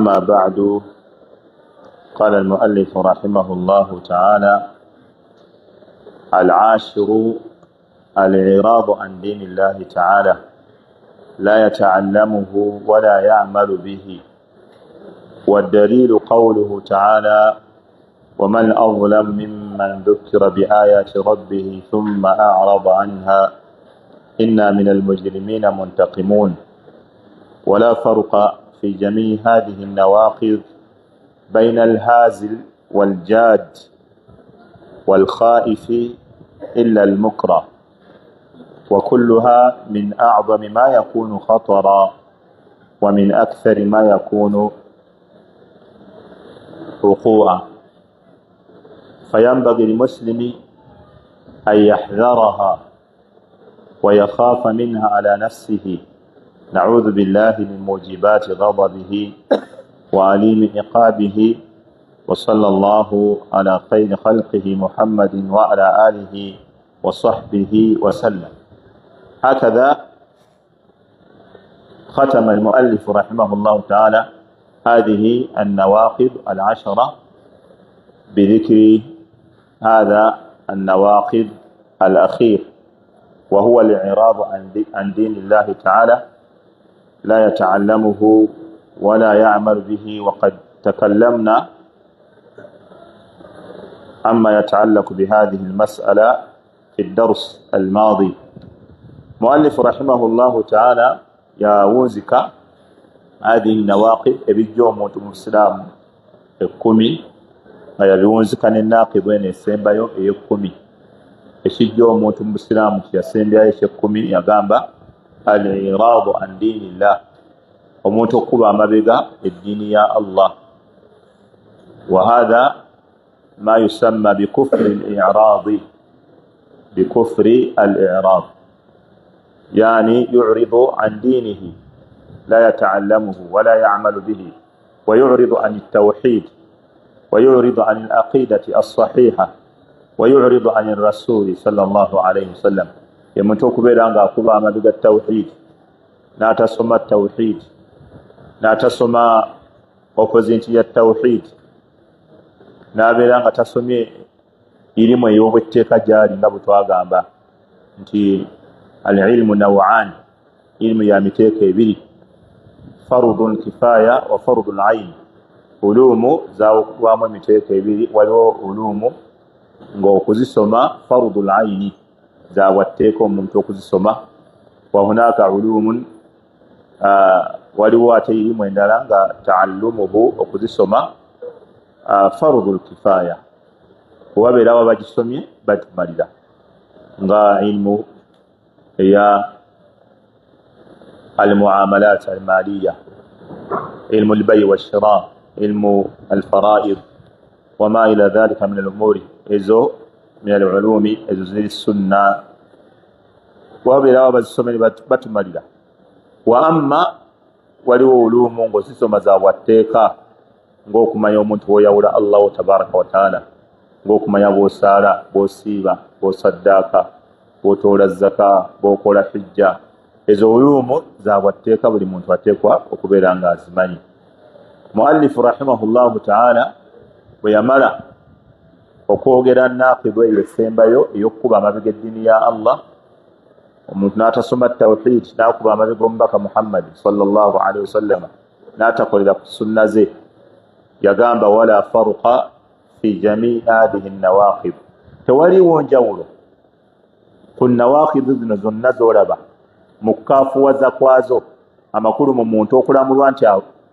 أما بعد، قال المؤلف رحمه الله تعالى: العاشر: الإعراض عن دين الله تعالى، لا يتعلمه ولا يعمل به. والدليل قوله تعالى: ومن أظلم ممن ذكر بآيات ربه ثم أعرض عنها إنا من المجرمين منتقمون. ولا فرق في جميع هذه النواقض بين الهازل والجاد والخائف إلا المكره، وكلها من أعظم ما يكون خطرا ومن أكثر ما يكون وقوعا، فينبغي للمسلم أن يحذرها ويخاف منها على نفسه، نعوذ بالله من موجبات غضبه وأليم عقابه. وصلى الله على خير خلقه محمد وعلى آله وصحبه وسلم. هكذا ختم المؤلف رحمه الله تعالى هذه النواقض العشرة بذكر هذا النواقض الأخير، وهو الإعراض عن دين الله تعالى، لا يتعلمه ولا يعمل به. وقد تكلمنا عما يتعلق بهذه المسألة في الدرس الماضي. مؤلف رحمه الله تعالى yawunzika هذه النواقض ebijja omuntu mu busiraamu 10, nga yabiwunzika n'enaakidu eno esembayo ey'10. Ekijja omuntu mu busiraamu kyeyasembyayo eky'10, yagamba الإعراض عن دين الله, omuntu okuba amabega eddiini ya Allah. وهذا ما يسمى بكفر الإعراض، بكفر الإعراض، يعني يعرض عن دينه، لا يتعلمه ولا يعمل به، ويعرض عن التوحيد، ويعرض عن العقيدة الصحيحة، ويعرض عن الرسول صلى الله عليه وسلم. Omuntu okubeera ng'akuba amabega tawhid, n'atasoma tawhid, n'atasoma opposite ya tawhid, n'abeera nga tasomye irimu ey'obwetteeka gyali, nga bwe twagamba nti العلم نوعان, ilimu ya miteeko ebiri, فرض كفاية وفرض العين. Ulumu zawukubwamu emiteeko ebiri. Waliwo ulumu ng'okuzisoma فرض العين, zawatteeka omuntu okuzisoma. وهناك علوم, waliwo ate irimu endala nga تعلمه, okuzisoma, فرض الكفاية, kubabeerawo bagisomye batumalira, nga ilmu eya المعاملات المالية، علم البيع والشراء، علم الفرائض وما إلى ذلك من الأمور. Ezo من العلوم, ezo ziri sunna, wabeerawo bazisomere batumalira. Wa amma waliwo ulumu ng'ozisoma za bwatteeka, ng'okumanya omuntu bw'oyawula Allahu تبارك وتعالى, ng'okumanya bw'osaala, bw'osiiba, bw'osaddaaka, bw'otoola zaka, bw'okola hijja. Ezo ulumu za bwatteeka, buli muntu ateekwa okubeera nga azimanyi. Muallifu رحمه الله تعالى bwe yamala okwogera naakidu eyo esembayo ey'okkuba amabega eddiini ya Allah, omuntu n'atasoma tawhid, n'akuba amabega omubaka Muhammadi صلى الله عليه وسلم, n'atakolera ku sunna ze, yagamba: ولا فرق في جميع هذه النواقض, tewaliwo njawulo ku nawakidu zino zonna z'olaba mu kukaafuwaza kwazo. Amakulu, mu muntu okulamulwa nti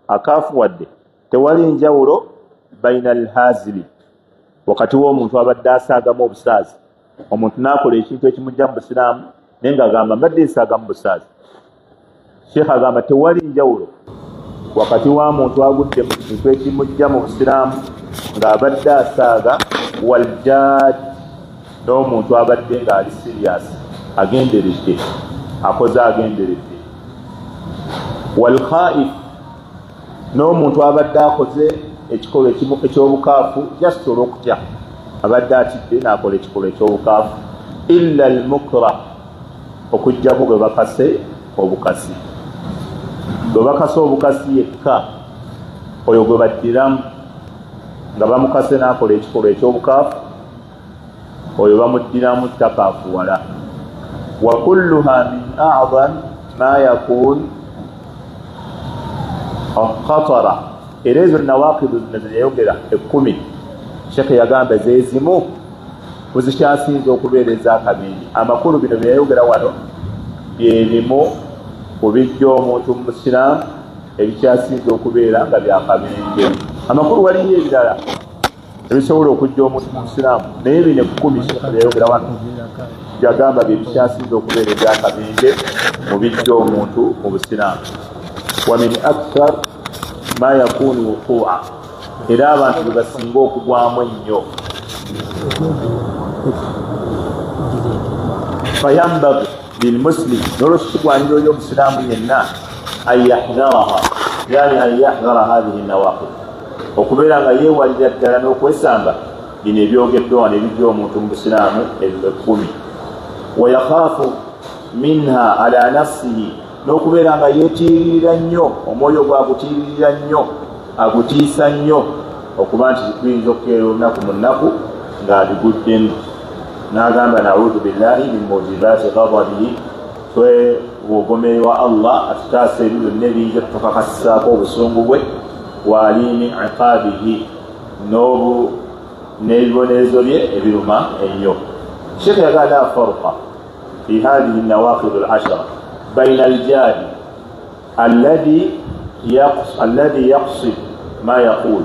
akaafuwadde, tewali njawulo بين الهازل, wakati w'omuntu abadde asaagamu obusaazi, omuntu n'akola ekintu ekimujja mu busiraamu naye ng'agamba mbadde nsaagamu busaazi. Sheekh agamba tewali njawulo wakati wa muntu agudde mu kintu ekimujja mu busiraamu ng'abadde asaaga, والجاد, n'omuntu abadde ng'ali serious, agenderedde, akoze agenderedde, والخائف, n'omuntu abadde akoze ekikolwa ekyobukaafu just olwokutya, abadde atidde n'akola ekikolwa ekyobukaafu. إلا المكره, okugjako gwe bakase obukasi, gwe bakase obukasi yekka. Oyo gwe baddiramu nga bamukase n'akola ekikolwa eky'obukaafu, oyo bamuddiramu takaafuwala. Wa kulluha min a'zam ma yakun khatara. Era ezo nawakidu zino zeyayogera 10, shekhe yagamba zezimu kuzikyasinza okubeera ez'akabenje. Amakulu bino byeyayogera wano byebimu ku bijja omuntu mu busiraamu ebikyasinza okubeera nga byakabenje. Amakulu waliyo ebirala ebisobola okujja omuntu mu busiraamu, naye bino 10 shekhe byeyayogera wano yagamba byebikyasinza okubeera ebyakabenje mu bijja omuntu mu busiraamu. Wa min akthar ma yakunu wuqua, era abantu bwe basinga okugwamu ennyo. Fayambagi lilmuslim, n'olwekyo kigwanira oli omusiraamu yenna an yahdharaha, yani an yahdhara hathihi nawaqid, okubeera nga yeewalira ddala n'okwesamba bino ebyogeddwa wano ebijja omuntu mu busiraamu 10. Wayakhaafu minha ala nafsihi, n'okubeera nga yeetiiririra nnyo, omwoyo gwe agutiiririra nnyo, agutiisa nnyo okuba nti kuyinza okukeera olunaku mu nnaku ng'abiguddemu. N'agamba naudhu billahi min mujibaati ghadabihi, twewogomerwa Allah atutaasa ebyo byonna ebiyinza tukakasisaako obusungu bwe, wa aliimi iqaabihi, n'ebibonerezo bye ebiruma ennyo. Sheekh yagamba la farqa fi hathihi nawaqid al-ashara bayna al-jadi alladhi yaqsid ma yaqul.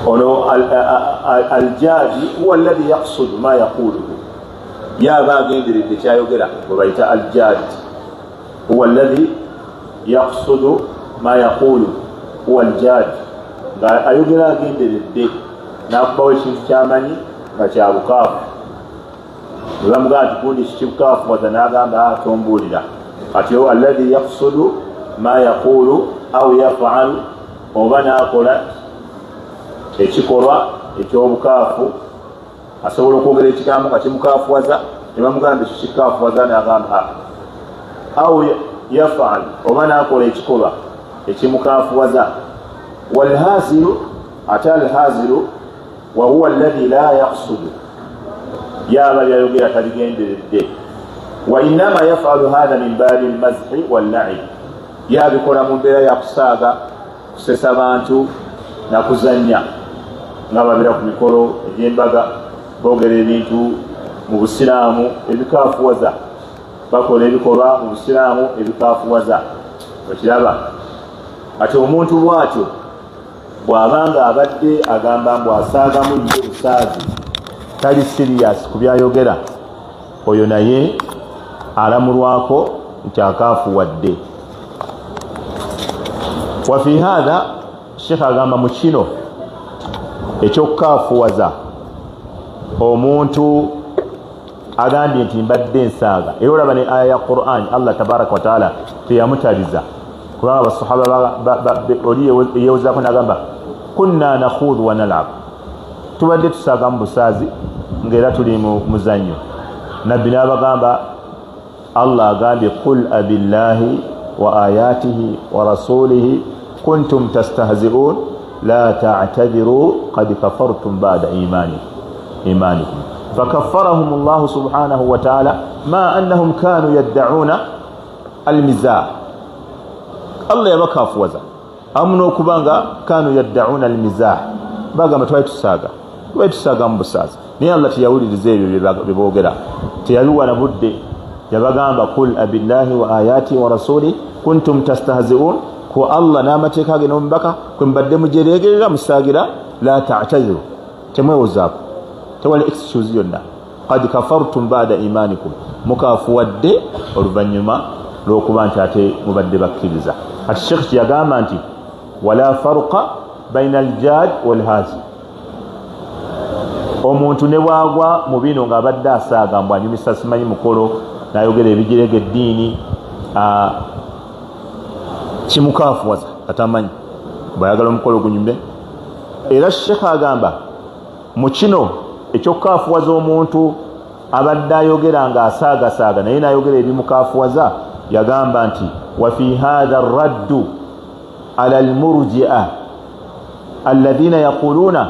Ono al-jadi huwa alladhi yaqsud ma yaquluhu, yaba agenderedde kyayogera bwe bayita al-jadi. Huwa alladhi yaqsudu ma yaqulu huwa al-jadi, nga ayogera agenderedde n'akubawo ekintu kyamanyi nga kya bukaafu. Bwe bamugamba nti gundi kikibukaafu waza, n'agamba tombuulira. Kati alladhi yaqsudu ma yaqulu au yafalu, oba n'akola ekikolwa eky'obukaafu, asobola okwogera ekigambo nga kimukaafuwaza, ne bamugamba ekyo kikaafuwaza, n'agamba au yafalu, oba n'akola ekikolwa ekimukaafuwaza. Walhaziru, ate alhaziru wa huwa alladhi la yaqsudu, yaba byayogera tabigenderedde. Wa innama yafalu hatha min babi lmazhi wallaib, yabikola mu mbeera ya kusaaga, kusesa bantu nakuzannya, nga babira ku mikolo egy'embaga boogera ebintu mu busiraamu ebikaafuwaza, bakola ebikolwa mu busiraamu ebikaafuwaza. Okiraba ati omuntu bw'atyo bw'abanga abadde agamba mbu asaagamu ye busaazi, tali siriyasi ku byayogera, oyo naye alamulwako nti akaafuwadde. Wa fi hatha, Sheikh agamba mu kino eky'okukaafuwaza omuntu agambye nti mbadde nsaaga, era olaba ne aya ya Qur'an Allah tabaraka wa taala teyamutaliza, kubanga abasahaba oli yeewozaako n'agamba kunna nakhudhu wa nalab, tubadde tusaaga mu busaazi ng'era tuli mu muzannyo. Nabbi n'abagamba Allah agambye qul abillahi wa ayatihi wa rasulihi kuntum tastahzi'un la ta'tadiru qad kafartum ba'da imanikum. Fakaffarahum Allahu subhanahu wa ta'ala ma annahum kanu yadda'una al-mizah. Allah yabakafuwaza amu n'okuba nga kanu yadda'una al-mizah, bagamba twali tusaaga mu busaazi, naye Allah teyawuliriza ebyo bye boogera, teyabiwa na budde. Yabagamba qul abillahi wa ayati wa rasuli kuntum tastahzi'un, ku Allah n'amateeka ge n'omubaka kwe mbadde mujereegerera musaagira, la ta'tadiru, temwewozaako, tewali excuse yonna, qad kafartum ba'da imanikum, mukafuwadde oluvannyuma lw'okuba nti ate mubadde bakkiriza. Ati Sheikh kyeyagamba nti wala farqa baina aljad walhazi, omuntu ne bwagwa mu bino ng'abadde asaaga mbu anyumisa simanyi mukolo n'ayogera ebigirega eddiini, kimukaafuwaza atamanyi bw'ayagala omukolo gunyume. Era Sheikh agamba mu kino eky'okukaafuwaza omuntu abadde ayogera ng'asaagasaaga naye n'ayogera ebimukaafuwaza, yagamba nti Wa fi hadha raddu ala almurjia alladhina yaquluna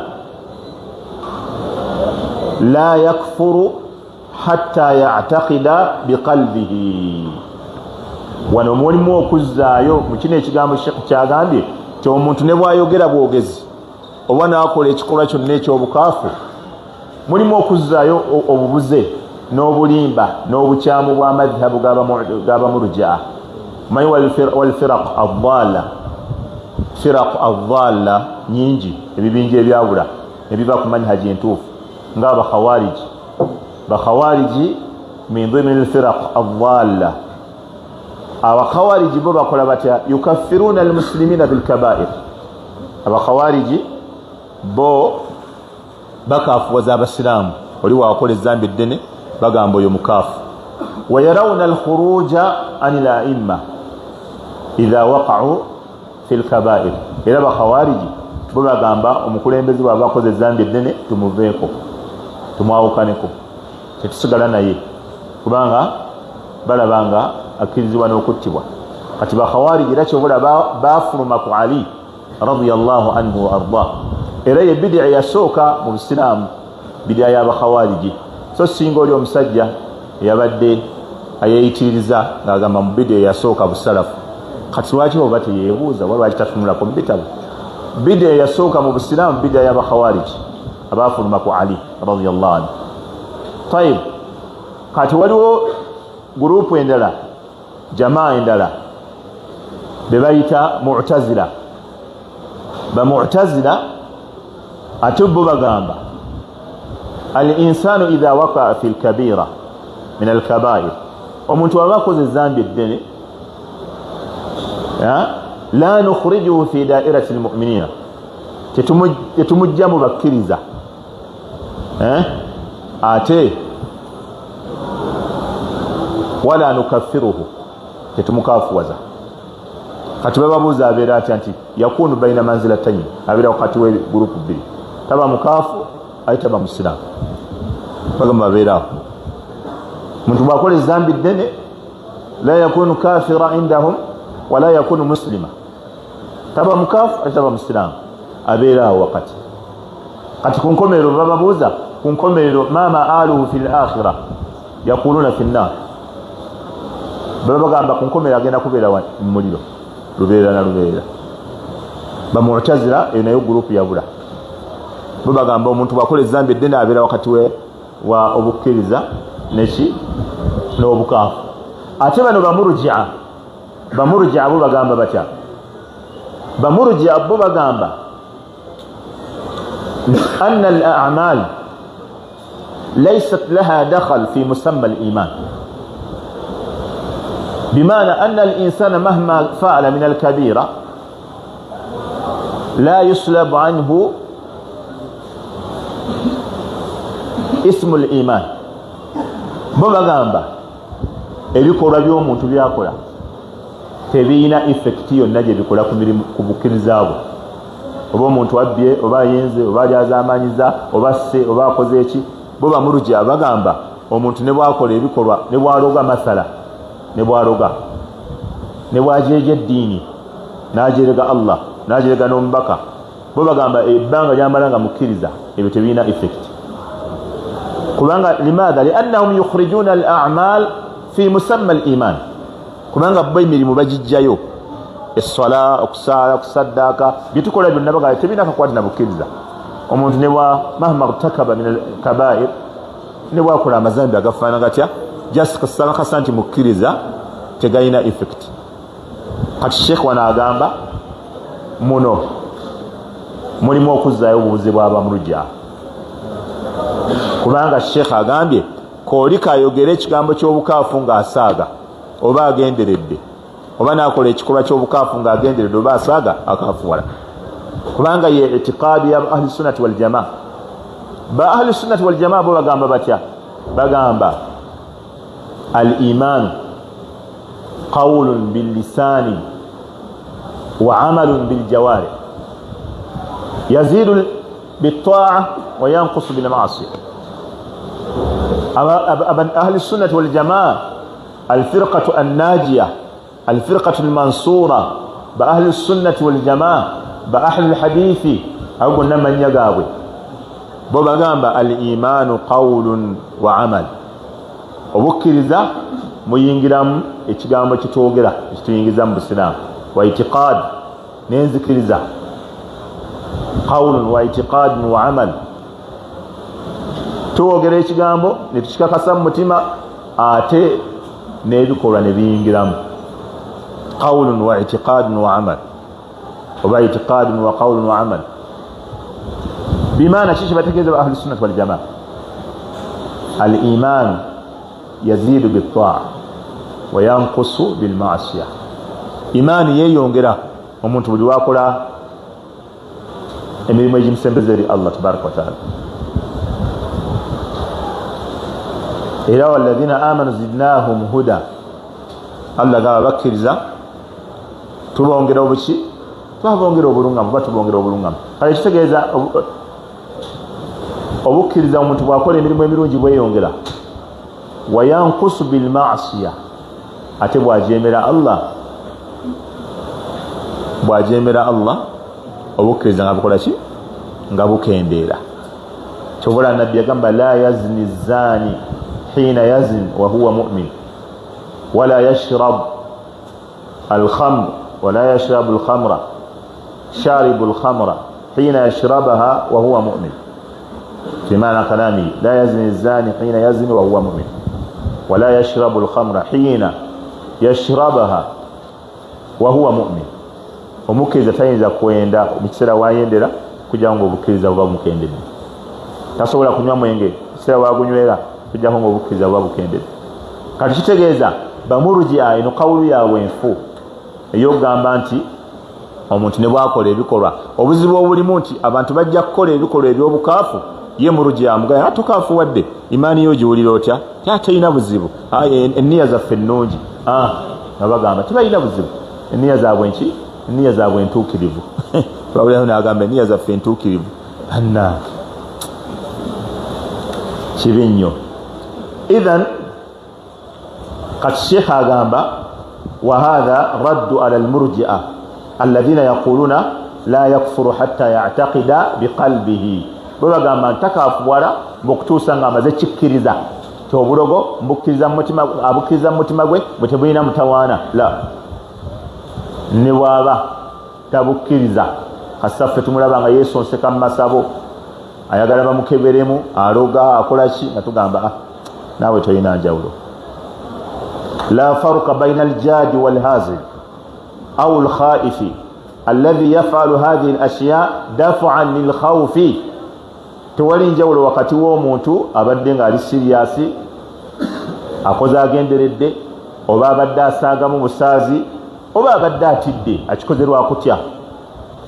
la yakfuru hatta ya'taqida biqalbihi. Wano mulimu okuzzaayo mu kino ekigambo Sheikh kyagambye nti omuntu ne bwayogera bwogezi oba n'akola ekikolwa kyonna eky'obukaafu, mulimu okuzzaayo obubuze n'obulimba n'obukyamu bwa madhhabu g'abamurjia. Manyi walfiraq adalla, firaq adalla nyingi, ebibinja ebyawula ebiva ku manhaji entuufu nga abakhawariji. Bakhawariji min dhimni lfiraq adalla. Abakhawariji bo bakola batya? Yukaffiruna almuslimina bilkabair. Abakhawariji bo bakafuwaza abasiraamu, oli wakola ezambi eddene bagamba oyo mukaafu. Wayarawuna alkhuruja ani laimma idha waqau fi lkabair. Era bakhawariji bo bagamba omukulembeze bwaba akoze ezambi eddene tumuveeko, tumwawukaneko, tetusigala naye, kubanga balaba nga akkirizibwa n'okuttibwa. Kati bakhawariji era kyobula bafuluma ku Ali radiyallahu anhu wa arda. Era ye bidia yasooka mu busiraamu, bidia y'abakhawariji. So singa oli omusajja eyabadde ayeyitiriza ng'agamba mu bidia yasooka busalafu, kati lwaki oba teyeebuuza oba lwaki tatunulako mu bitabo? Bidia yasooka mu busiraamu bidia y'abakhawariji abafuluma ku Ali radiyallahu anhu. Tayib, kati waliwo gurupu endala, jamaa endala bebayita Mu'tazila. Bamu'tazila ate bo bagamba al insanu idha waqaa fi lkabira min alkabair, omuntu aba akoze ezambi eddene la nukhrijuhu fi dairati lmuminina, tetumujja mu bakkiriza, ate wala nukaffiruhu, tetumukafuwaza. Kati bababuuza abeera atya? Nti yakunu baina manzilataini, abeera wakati we gurupu bbiri, taba mukaafu ate taba musiraamu. Bagamba abeeraawo muntu bwakola ezambi ddene la yakunu kafira indahum wala yakunu muslima, taba mukaafu ate taba musiraamu, abeeraawo wakati. Kati ku nkomerero bababuuza, ku nkomerero ma maaluhu fi lakhira, yakuluna fi nnar. Baba bagamba ku nkomerero agenda kubeera mu muliro lubeerera na lubeerera. Bamutazira eyo nayo gurupu yabula. Bo bagamba omuntu bwakola ezambi eddene abeera wakati wa obukkiriza neki n'obukaafu. Ate bano bamurujia, bamurujia bo bagamba batya? Bamurujia bo bagamba anna al a'mal laysat laha dakhal fi musamma al iman, bimaana anna al insana mahma faala min al kabira la yuslabu anhu ismu al iman. Bo bagamba ebikolwa by'omuntu byakola tebirina effekiti yonna gye bikola ku mirimu ku bukkiriza bwe. Oba omuntu abbye, oba ayenze, oba alyazamanyiza, oba asse, oba akoze eki, bo bamurujia bagamba omuntu ne bwakola ebikolwa, ne bwaloga mathala, ne bwaloga, ne bwajeeja eddiini n'ajerega Allah n'ajerega n'omubaka, bo bagamba ebbanga lyamala nga mukkiriza ebyo tebirina effect. Kubanga limaatha? Liannahum yukhrijuna al amal fi musamma al iman, kubanga bo emirimu bagijjayo, esswala, okusaala, okusaddaaka, byetukola byonna bagamba tebirina kakwate na bukkiriza. Omuntu ne bwa mahma rtakaba min alkabair, ne bwakola amazambi agafaana gatya, just kasakakasa nti mukkiriza, tegalina effect. Kati Sheekh wano agamba muno mulimu okuzzaayo obubuzi bw'abamurujja, kubanga Sheekh agambye kooli kayogere ekigambo ky'obukaafu ng'asaaga oba agenderedde, oba n'akola ekikolwa ky'obukaafu ng'agenderedde oba asaaga, akafuwala, kubanga ye itiqaadi ya ahli sunnati waljamaa. Ba ahli sunnati waljamaa bo bagamba batya? Bagamba al imaanu qawlun billisaani wa amalun biljawarih, yazidu bitaa wa yankusu bilmaasiya. Ahli sunnati waljamaa, alfirqatu annajiya. Alfirqatu lmansura, ba ahlu sunnati waljamaa, ba ahlu lhadithi, ago gonna mannya gaabwe. Bo bagamba al imaanu qawulun wa amal, obukkiriza muyingiramu ekigambo kyetwogera ekituyingiza mu busiraamu, wa itiqad, nenzikiriza, qawulun wa itiqadun wa amal. Tuwogera ekigambo netukikakasa mu mutima, ate n'ebikolwa ne biyingiramu, qawulun wa itiqadun wa amal, oba itiqadun wa qawulun wa amal. Bimaana ki kyebategeeza ba ahlu sunnati waljamaa? Al imaanu yaziidu bitaa wa yankusu bilmasiya. Imaani yeyongera omuntu buli lwakola emirimu egimusembeza eri Allah tabaraka wataala. Era walladhina amanu zidnahum huda, Allah gaba bakkiriza tubongera obuki? Twabongera obulungamu, oba tubongera obulungamu. Kale kitegeeza obukkiriza omuntu bwakola emirimu emirungi bweyongera, wayankusu bilmasiya, ate bwajemera Allah, bwajemera Allah obukkiriza nga bukola ki? Nga bukendeera. Kyobola nabbi yagamba la yazni zani hina yazin wahuwa mumin, wala yashrab alkhamr, wala yashrabu alkhamra sharibu alkhamra hina yashrabaha wahuwa mumin. Fi maana kalamihi la yazni zani hina yazni wahuwa mumin, wala yashrabu alkhamra hina yashrabaha wahuwa mumin. Omukkiriza tayinza kwenda mu kiseera wayendera kujjako nga obukkiriza buba bumukendedde. Tasobola kunywa mwenge kiseera wagunywera kujjako nga obukkiriza buba bukendedde. Kati kitegeeza bamurujia eno kawulu yaabwe enfu ey'okugamba nti omuntu ne bwakola ebikolwa, obuzibu obulimu nti abantu bajja kukola ebikolwa eby'obukaafu, ye murujia amugaya atukaafuwadde, imaani yo ogiwulira otya? Terina buzibu, enniya zaffe ennungi. Nga bagamba tebalina buzibu, enniya zaabwe nki? Enniya zaabwe entuukirivu. Twawulirayo n'agamba enniya zaffe entuukirivu. Bannange, kibi nnyo. Ithan kati sheekha agamba wahatha raddu ala almurjia alladhina yaquluna la yakfuru hatta yataqida biqalbihi. Bo bagamba nti takafuwala mbukutuusa nga amaze kikkiriza ti obulogo mbukkiriza mumutima, abukkiriza mu mutima gwe bwe tebulina mutawaana. La, ne bwaba tabukkiriza, kasita ffe tumulaba nga yeesonseka mu masabo, ayagala bamukeberemu, aloga, akola ki, nga tugamba ah, naawe tolina njawulo. La faruka baina aljadi walhazil au lkhaifi alladhi yafalu hadhihi lashiya dafan lilkhaufi. Tewali njawulo wakati w'omuntu abadde ng'ali siriyasi akoze agenderedde, oba abadde asaagamu busaazi, oba abadde atidde akikoze lwakutya.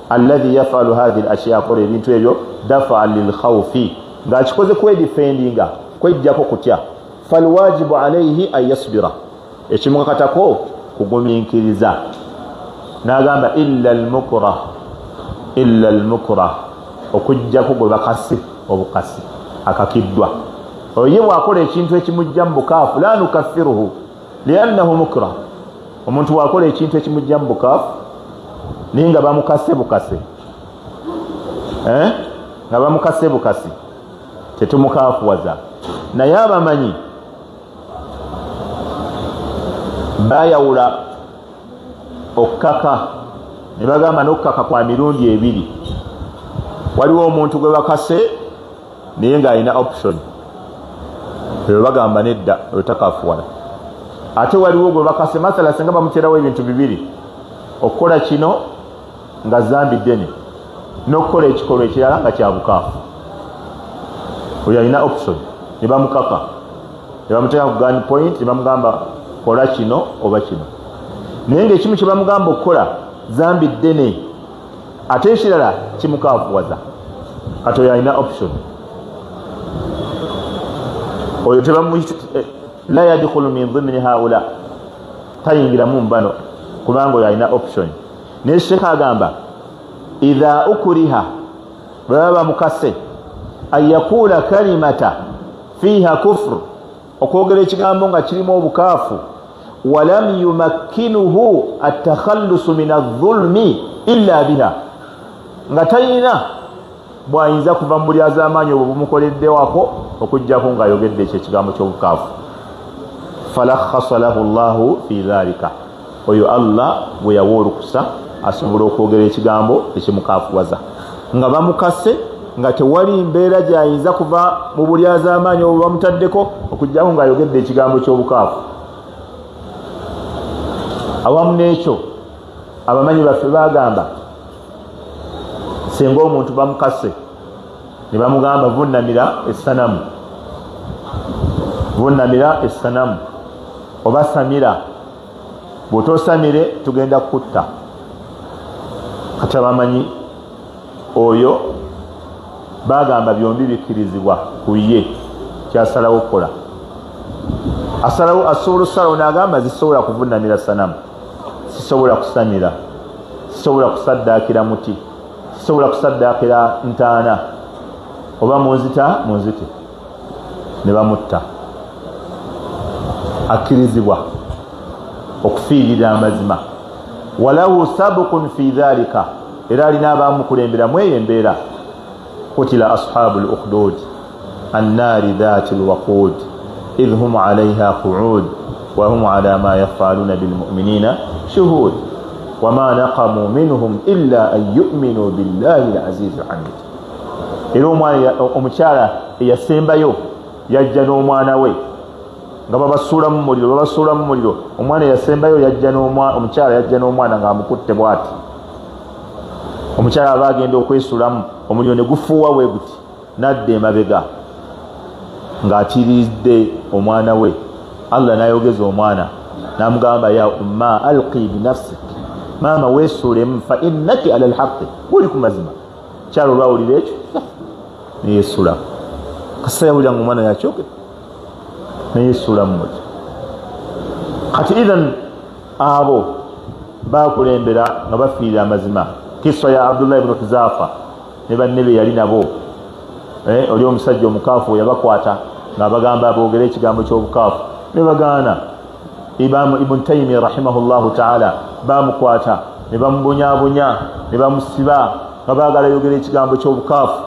Alladhi yafalu hadhihi lashiya, akola ebintu ebyo dafan lilkhaufi, ng'akikoze kwedifendinga, kwejjako kutya. Falwajibu alaihi an yasbira, ekimukakatako kugumiikiriza. N'agamba illa almukrah, illa almukrah, okujjako gwe bakasi obukasi, akakiddwa. Oyo ye bw'akola ekintu ekimujja mu bukaafu, la nukaffiruhu liannahu mukrah. Omuntu bw'akola ekintu ekimujja mu bukaafu naye nga bamukase bukase, nga bamukase bukasi, tetumukaafuwaza. Naye abamanyi bayawula okukaka ne bagamba n'okukaka kwa mirundi ebiri. Waliwo omuntu gwe bakase naye ng'alina option, eyo bagamba nedda, oyo takafuwala. Ate waliwo gwe bakase, mathala singa bamuteerawo ebintu bibiri, okukola kino nga zambi ddene n'okukola ekikolwa ekirala nga kya bukaafu, oyo alina option, ne bamukaka ne bamuteeka ku gun point ne bamugamba kola kino oba kino, naye ngaekimu kye bamugamba okukola zambi ddene ate ekirala kimukaafuwaza. Kati oyo alina option, oyo la yadkhulu min dhimni haula, tayingiramu mbano, kubanga oyo alina option. Naye sheekha agamba idha ukuriha, bwe baba bamukase, an yakuula kalimata fiiha kufuru, okwogera ekigambo nga kirimu obukaafu, Walam yumakkinuhu atakhallusu min adhulmi illa biha, nga talina bwayinza kuva mu bulyazaamaanyi obwo bumukoleddewako okuggyako ng'ayogedde ekyo ekigambo ky'obukaafu. Falakhasa lahu llahu fi dhalika, oyo Allah gwe yawa olukusa asobola okwogera ekigambo ekimukafuwaza nga bamukase, nga tewali mbeera gyayinza kuva mu bulyazaamaanyi obwo bamutaddeko okuggyako ng'ayogedde ekigambo ky'obukaafu. Awamu n'ekyo, abamanyi baffe bagamba, singa omuntu bamukase ne bamugamba vunamira essanamu, vunamira essanamu oba samira, bw'otosamire tugenda kukutta. Kati abamanyi oyo bagamba byombi bikkirizibwa ku ye, kyasalawo okukola asalawo, asobola osalawo n'agamba zisobola kuvunamira sanamu, sisobola kusamira, sisobola kusaddaakira muti, sisobola kusaddaakira ntaana, oba munzita munzite, ne bamutta. Akkirizibwa okufiirira amazima. Walahu sabukun fi dhalika, era alina abamukulemberamu eyo embeera. Kutila ashabu lukhdud annaari dhati lwaqud idh hum alaiha qu'ud wahum ala ma yafaluna bilmuminina shuhud wama naqamu minhum illa an yuminu billahi lazizi lhamid. Era omwana omukyala eyasembayo yajja n'omwana we nga babasuulamu muliro, babasuulamu muliro. Omwana eyasembayo yajja, omukyala yajja n'omwana ng'amukutte bwati. Omukyala aba agenda okwesulamu, omuliro ne gufuuwa bwe guti, nadda emabega ng'atiiridde omwana we. Allah n'ayogeza omwana n'amugamba, ya umma alqi binafsik, maama weesuulemu, fa innaki ala lhaqi, wuli ku mazima. Kyalo olwawulira ekyo neyesuulamu, kasita yawulira nga omwana yakyoge neyesuulamu muti. Kati ithan abo bakulembera nga bafiirira amazima. Kisa ya Abdullah ibnu Huzafa ne banne be yali nabo, oli omusajja omukaafu yabakwata ng'abagamba boogere ekigambo ky'obukaafu ne bagaana. Imamu Ibn Taimiya rahimahullahu taala bamukwata ne bamubonyabonya ne bamusiba nga baagala yogera ekigambo ky'obukaafu,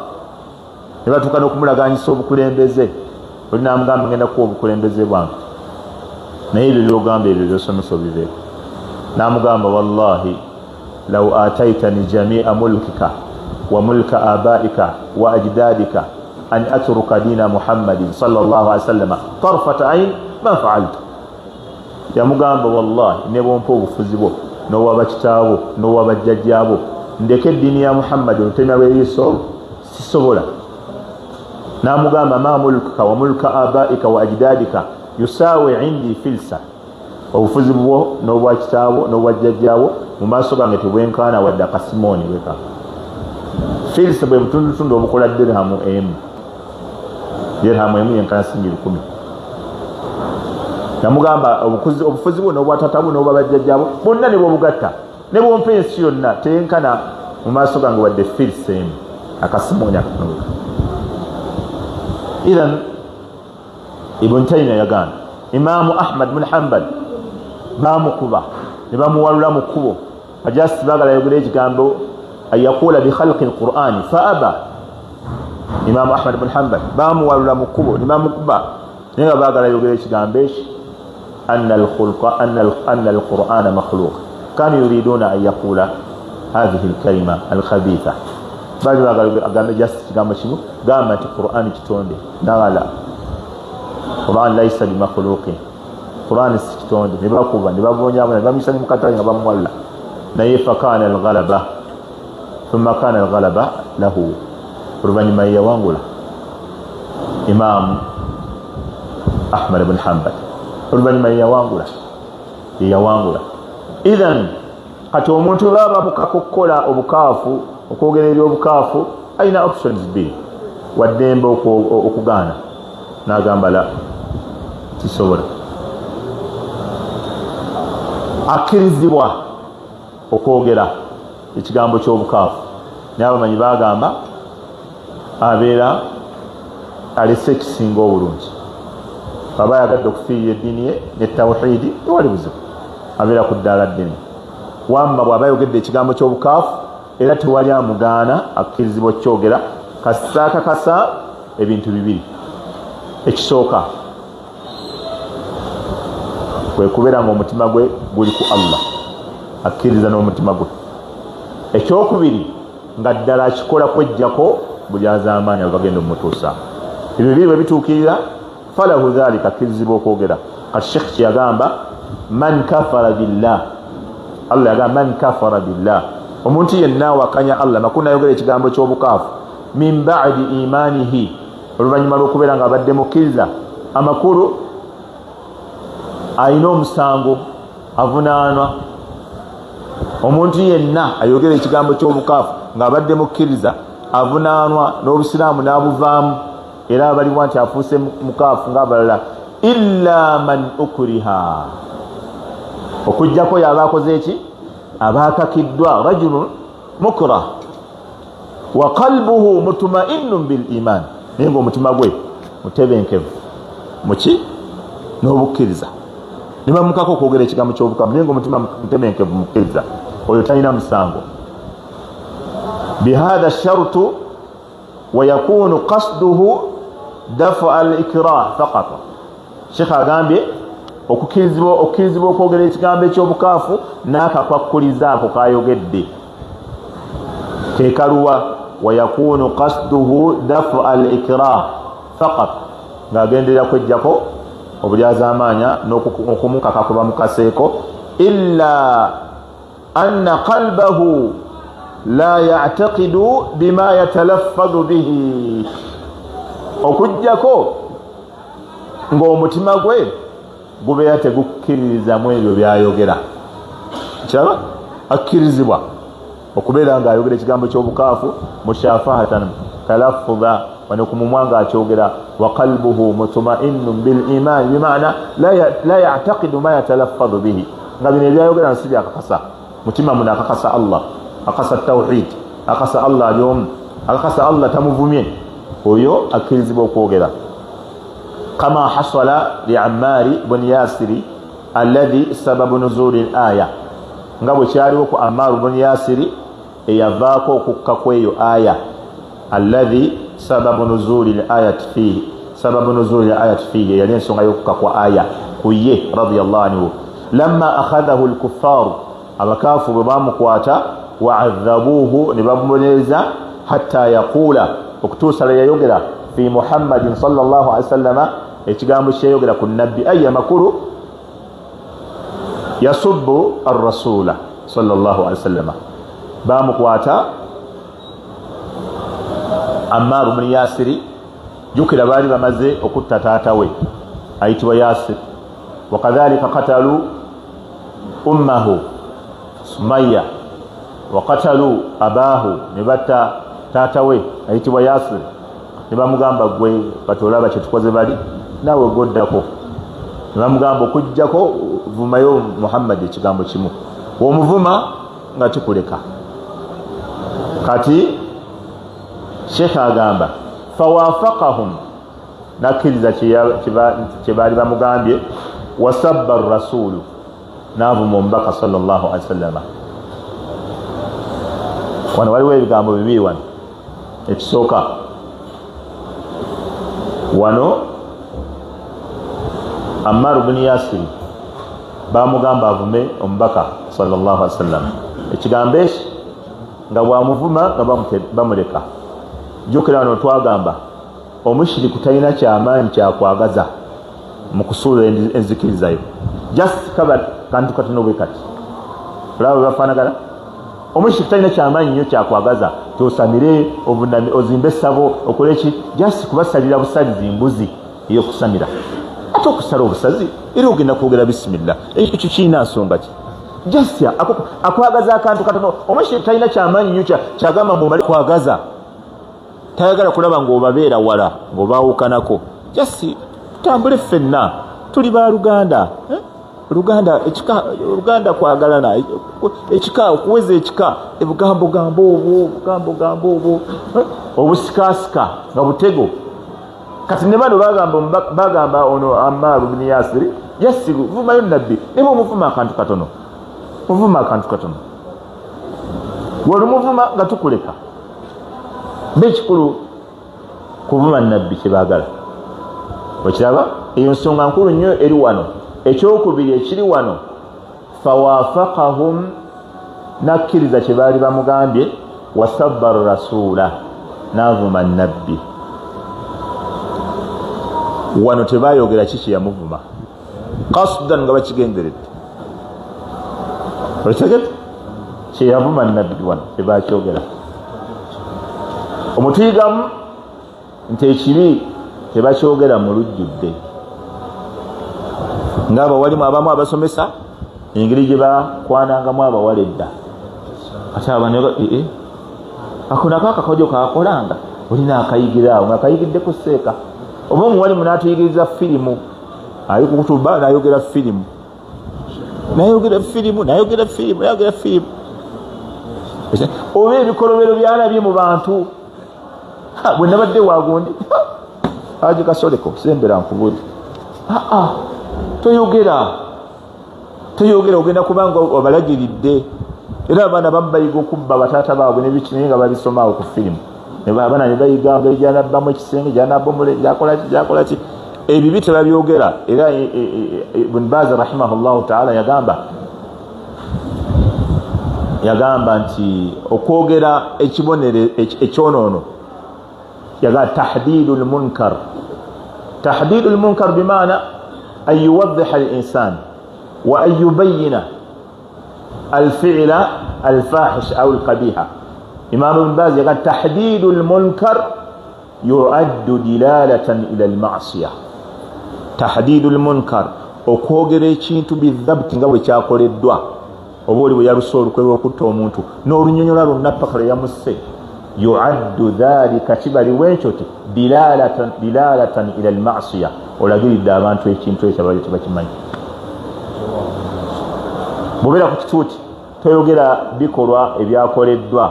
ne batuuka n'okumulaganyisa obukulembeze. Oli namugamba, ngenda kuwa obukulembeze bwange, naye ebyo byogamba, ebyo byosomesa obiveeko. Namugamba, wallahi law ataitani jamia mulkika wa mulka abaika wa ajdadika an atruka dina Muhammadin sallallahu alaihi wasallama tarfata ain ma faaltu. Yamugamba, wallahi ne bwompa obufuzi bwo n'owabakitaabo n'owabajjajjaabo, ndeke eddiini ya Muhammadi olutemya lw'eriiso, sisobola. Namugamba, ma mulkuka wa mulka abaika wa ajdadika yusawi indi filsa, obufuzi bwo n'obwakitaabo n'obwajjajjaawo mu maaso gange tebwenkaana wadde akasimooni weka. Filsa bwe butundutundu obukola dirhamu emu. Dirhamu emu yenkana singi 1,000. Namugamba, obufuzi bwo n'obwatata bwo n'obwabajjajjaabo bonna ne bwobugatta ne bwompa ensi yonna, teyenkana mu maaso gange wadde filsa emu, akasimooni akatono. Ithan Ibn Taimia yagamba, Imamu Ahmad bun Hambal bamukuba ne bamuwalula mu kkubo, ajasi bagala yogera ekigambo an yaqula bikhalqi lqurani fa aba. Imamu Ahmad bun Hambal bamuwalula mu kkubo ne bamukuba, naye nga bagala yogera ekigambo eki anna alqurana makhluq. Kanu yuriduna an yaqula hathihi lkalima alkhabitha, bali bagala agambe just kigambo kimu, gamba nti Qurani kitonde. Nagala Quran laisa bimakhuluqin, Quran si kitonde. Ne bakuba ne babonyabona ne bamuyisa ne mukatale nga bamuwalula, naye fakana alghalaba, thumma kana alghalaba lahu, oluvannyuma yeyawangula Imamu Ahmad bun Hambal, oluvannyuma yeyawangula, yeyawangula. Ithan kati omuntu baba bamukaka okukola obukaafu, okwogera ebyobukaafu, alina options bbiri. Waddembe okugaana n'agamba la, kisobola. Akkirizibwa okwogera ekigambo ky'obukaafu, naye abamanyi bagamba abeera alese ekisinga obulungi. Aba ayagadde okufiirira eddiini ye ne tawhidi, tewali buzibu, abeera ku ddaala ddene. Wamma bw'aba ayogedde ekigambo ky'obukaafu, era tewali amugaana, akkirizibwa okukyogera kasita akakasa ebintu bibiri. Ekisooka kwe kubeera nga omutima gwe guli ku Allah, akkiriza n'omutima gwe. Ekyokubiri, nga ddala akikola kwejjako buli azaamaanyi abo bagenda omutuusa. Ebyo bibiri bwe bituukirira, falahu dhalika, akkirizibwa okwogera. Kati Sheikh kyeyagamba, man kafara billah, Allah yagamba man kafara billah, omuntu yenna awakanya Allah, makulu nayogera ekigambo ky'obukaafu, min badi imanihi, oluvannyuma lw'okubeera nga abadde mukkiriza, amakulu alina omusango, avunaanwa. Omuntu yenna ayogera ekigambo ky'obukaafu ng'abadde mukkiriza avunaanwa n'obusiraamu n'abuvaamu, era abalibwa nti afuuse mukaafu ng'abalala. Illa man ukriha, okugjako yaba akoze eki, aba akakiddwa, rajulun mukrah wa qalbuhu mutma'innun bil iman, naye ng'omutima gwe mutebenkevu muki n'obukkiriza, ne bamukako okwogera ekigambo ky'obukaafu, naye ng'omutima mutebenkevu mukkiriza, oyo talina musango. Bihatha shartu wayakunu qasduhu dafa al ikrah faqat. Sheikh agambye okukkirizibwa okwogera ekigambo eky'obukaafu n'akakwakkuliza ako kayogedde kekaluwa, wayakunu qasduhu dafa al ikrah faqat, ng'agenderera kwejjako obulyazaamaanya n'okumukaka kuba mukaseeko. Illa anna qalbahu la yataqidu bima yatalaffadhu bihi, okugjako ng'omutima gwe gubeera tegukkiririzamu ebyo byayogera. Kiraba akkirizibwa okubeera ng'ayogera ekigambo ky'obukaafu mushafahatan talaffudha, wano ku mumwa ng'akyogera, wa qalbuhu mutma'innun bil iman, bimaana la yataqidu ma yatalaffadhu bihi, nga bino ebyayogera nsi byakakasa mutima muno, akakasa Allah, akakasa tawhid, akakasa Allah ali omu, akakasa Allah tamuvumye, oyo akkirizibwa okwogera. Kama hasala li Ammari bun Yasiri alladhi sababu nuzuli l aya, nga bwe kyaliwo ku Ammar bun Yasiri eyavaako okukka kw'eyo aya, alladhi sababu nuzuli l ayati fihi, sababu nuzuli l ayati fihi, eyali ensonga y'okukka kwa aya ku ye, radiallahu anhu, lamma akhadhahu lkuffaaru, abakaafu bwe bamukwata, waadhabuuhu, ne bamubonereza, hatta yaquula, okutuusa lwe yayogera, fi Muhammadin salllah alihi wasallama, ekigambo kyeyayogera ku nabbi, ayi amakulu yasubbu arrasula salllah alihi wasallama. Bamukwata Ammar buni Yasiri, jukira baali bamaze okutta taata we ayitibwa Yasir, wakadhalika katalu ummahu Sumaya, wakatalu abaahu, ne batta taata we ayitibwa Yasir, ne bamugamba, gwe kati olaba kyetukoze bali, naawe goddako. Ne bamugamba, okugjako vumayo Muhammadi ekigambo kimu, omuvuma nga kikuleka. Kati Sheekh agamba, fawafakahum, nakkiriza kyebaali bamugambye, wasabba rasulu, n'avuma omubaka sallallahu alihi wasallama. Wano waliwo ebigambo bibiri wano. Ekisooka wano, Ammar buni Yasiri bamugamba avume omubaka sallallahu alihi wasallama, ekigambo eki nga bwamuvuma nga bamuleka. Jjukira wano twagamba omushiriku talina kyamaanyi kyakwagaza mu kusuula enzikirizayo, just kaba kantu katono bwe kati. Olaba bwe bafaanagana. Omushiriku talina kyamaanyi nnyo kyakwagaza tyosamire, ovuname, ozimbe essabo, okole ki, just kubasalira busalizi mbuzi eyokusamira. Ate okusala obusazi era ogenda kwogera bisimillah, ekyo kirina nsonga ki? Just akwagaza akantu katono. Omushiriku talina kyamaanyi nnyo kyagamba mumale kwagaza, tayagala kulaba ng'obabeera wala, ng'obaawukanako, just tutambule ffenna, tuli ba luganda, eh? Luganda ekika, oluganda kwagalana, ekika okuweza ekika, ebugambogambo obwo, obugambogambo obwo, eh? Obusikasika nga butego. Kati ne bano bagamba ono Ammar ibn Yasir, Yasiru vumayo nabbi, naye omuvuma akantu katono, muvuma akantu katono, wolumuvuma nga tukuleka. Bekikulu kuvuma nabbi kyebaagala. Okiraba eyo nsonga nkulu nnyo eri wano. Ekyokubiri ekiri wano, fawafaqahum, nakkiriza kye baali bamugambye, wasabba rasuula, n'avuma nabbi. Wano tebayogera ki kyeyamuvuma qasdan, nga bakigenderedde. Okitegete kyeyavuma nabbi wano tebakyogera. Omutuyigamu nti ekibi tebakyogera mu lujjudde, ngaabawalimu abamu abasomesa engeri gye bakwanangamu abawala edda. Ate abana ako nako akakodyo kakolanga olina akayigira awo nga akayigiddeko seeka, oba omuwalimu n'atuyigiriza firimu, ali kukutuba n'ayogera firimu, nayogera firimu, nayogera firimu, nayogera firimu, oba ebikolobero byalabye mu bantu. Bwe nabadde wagundi Haji Kasoleko sembera nkubuli, toyogera, toyogera, ogenda kubanga obalagiridde. Era abaana bamu bayiga okubba bataata baabwe nebiki, naye nga babisomaawo ku firimu. Abaana ne bayiga ngeri gyanabbamu ekisenge, gyanabomole, gyakolaki, gyakolaki. Ebibi tebabyogera. Era Ibn Baz rahimahullahu taala yagamba nti okwogera ekibonere ekyonoono, yagamba tahdidu lmunkar. Tahdidu lmunkar bimaana an yuwaddiha linsan wa an yubayina alfiila alfahish au alqabiha. Imamu Ibn Baz yagamba tahdidu lmunkar yuaddu dilalatan ila almasiya. Tahdidu lmunkar, okwogera ekintu bidhabti nga bwe kyakoleddwa, oba oli bwe yaluse olukwe lw'okutta omuntu n'olunyonyola lwonna paka lwe yamusse, yuaddu dhalika, kibalibwa ekyo ti dilalatan ila almasiya, olagiridde abantu ekintu ekyo abali tebakimanyi. Bw'obeera ku kituuti toyogera bikolwa ebyakoleddwa,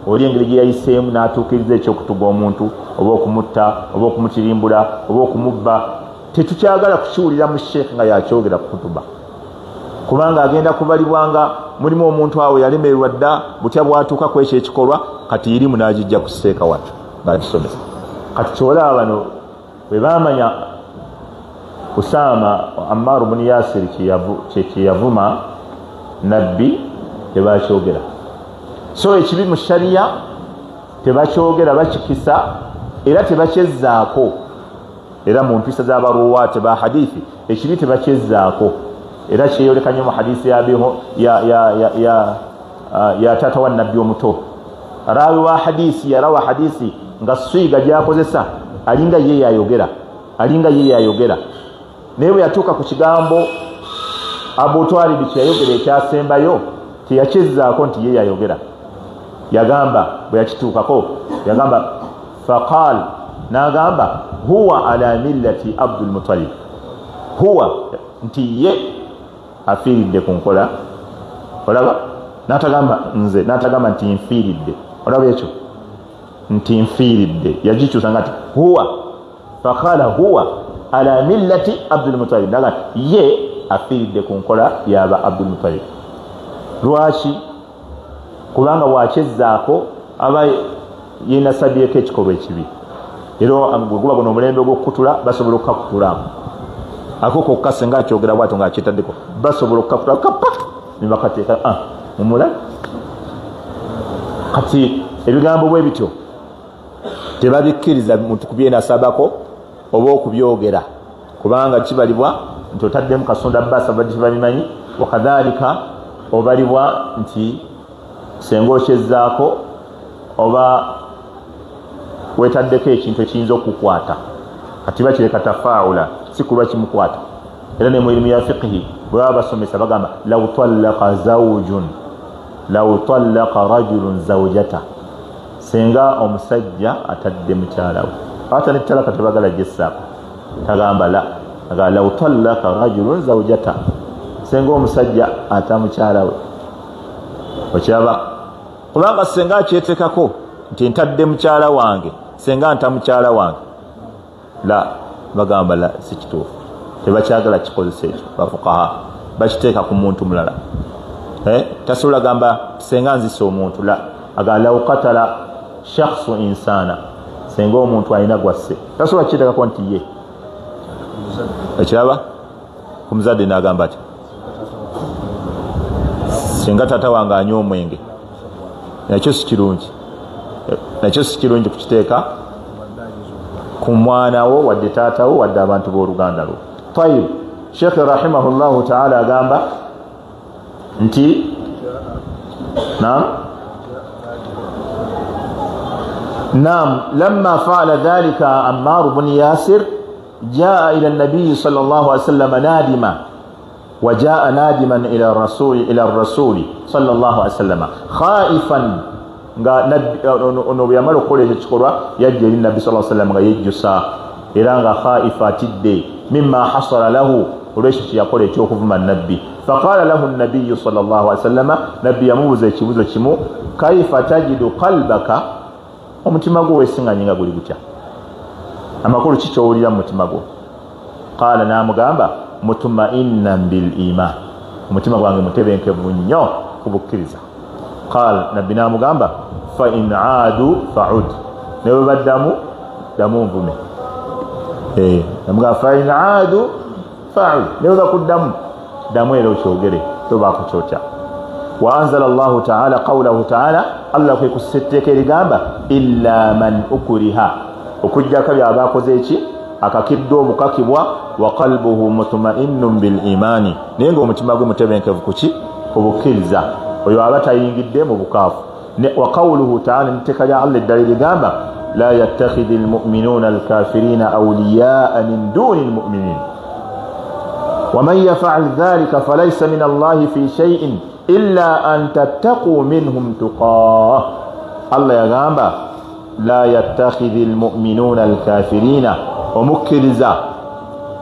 oli engeri gye yayiseemu n'atuukiriza ekyokutuga omuntu, oba okumutta, oba okumutirimbula, oba okumubba. Tetukyagala kukiwulira mu sheekh nga yakyogera ku kutuba, kubanga agenda kubalibwanga mulimu omuntu awo yalemererwa dda butya bwatuuka ku ekyo ekikolwa. Kati irimu n'agijja ku seeka wano ng'akisomesa. Kati kyolaba bano bwe baamanya Usama Ammar bun Yasir kyeyavuma nabbi tebakyogera. So ekibi mu shariya tebakyogera, bakikisa era tebakyezzaako. Era mu mpisa z'abaruwaate ba hadithi ekibi tebakyezzaako, era kyeyoleka nnyo mu hadisi ya taata wa nabbi omuto. Rawi wa hadisi yarawa hadisi nga swiga gyakozesa alinga ye yayogera, alinga ye yayogera, naye bwe yatuuka ku kigambo Abu Twalibi kyeyayogera ekyasembayo teyakyezzaako nti ye yayogera. Yagamba bwe yakituukako yagamba faqal, n'agamba huwa ala millati Abdul Muttalib, huwa nti ye afiiridde ku nkola. Olaba n'atagamba nze, n'atagamba nti nfiiridde. Olaba ekyo nti nfiiridde yagikyusa nga nti huwa, faqala huwa ala millati Abdul Muttalib, naga ye afiiridde ku nkola yaba Abdul Muttalib. Lwaki? Kubanga bwakyezzaako aba yenasabyeko ekikolwa ekibi. Era bwe guba guno omulembe gw'okukutula, basobola okukakutulamu ako kokka, senga akyogera bwatyo ng'akyetaddeko, basobola okukakutula kapa ne bakateeka mumula. Kati ebigambo bwe bityo tebabikkiriza muntu kubyenasabako oba okubyogera, kubanga kibalibwa nti otaddemu kasonda basa, badde tebabimanyi. Wakadhalika obalibwa nti senga okyezzaako oba wetaddeko ekintu ekiyinza okukwata. Kati bakireka tafaula, si kulwa kimukwata. Era ne mu irimu ya fiqhi bwe baba basomesa bagamba law talaqa zawjun, law talaqa rajulun zawjata, senga omusajja atadde mukyala we, ata ne talaka tebagala gyessaako, tagamba la, agamba law talaqa rajulun zawjata, senga omusajja ata mukyala we. Okiraba, kubanga senga akyetekako nti ntadde mukyala wange, senga nta mukyala wange, La, bagamba la, si kituufu, tebakyagala kikozesa ekyo. Bafukaha bakiteeka ku muntu mulala. Tasobola gamba senga nzisa omuntu, la, agamba law katala shakhsu insana, senga omuntu alina gwasse, tasobola kiteekako nti ye ekiraba ku muzadde n'agamba ati singa taata wange anywa omwenge, nakyo si kirungi, nakyo si kirungi kukiteeka ku mwana wo wadde taata wo wadde abantu b'oluganda lwo. Tayib, Sheekh rahimahullahu taala agamba nti nam nam lamma faala dhalika Ammar bun Yasir jaa ila nabiyi sal llah alih wasallama nadima wa jaa nadiman ila rasuli sal llah alih wasallama khaifan, nga ono bwe yamala okukola ekyo kikolwa yajja eri nabbi sa sallam nga yejjusa era nga khaifa, atidde mimma hasala lahu, olwekyo kyeyakola ekyokuvuma nabbi. Faqala lahu nabiyu sal llah alih wasallama, nabbi yamubuuza ekibuzo kimu, kaifa tajidu qalbaka, omutima gwo wesinganye nga guli gutya, amakulu ki kyowulira mu mutima gwo? Qaala, n'amugamba mutumainnan bil iman, omutima gwange mutebenkevu nnyo ku bukkiriza. Qaal, nabbi n'amugamba fa in aadu faud, ne bwe baddamu ddamu nvume. Namugamba fa in aadu faud, ne bwe bakuddamu ddamu era okyogere, tobaako kyotya. Wa anzala llahu taala qawlahu taala, Allah kwe kussa etteeka erigamba illa man ukuriha, okujjako byaba akoze eki akakiddwa obukakibwa, wa qalbuhu mutmainnun bil imani, naye nga omutima gwe mutebenkevu kuki? Ku bukkiriza, oyo aba tayingidde mu bukaafu. Wa qawluhu taala, netteeka lya Allah eddala erigamba la yattakhidhi lmuminuuna alkafirina awliyaa min duni lmuminin waman yafal dhalika falaisa min allahi fi shaiin illa an tattaquu minhum tuqaa. Allah yagamba la yattakhidhi lmuminuuna alkafirina, omukkiriza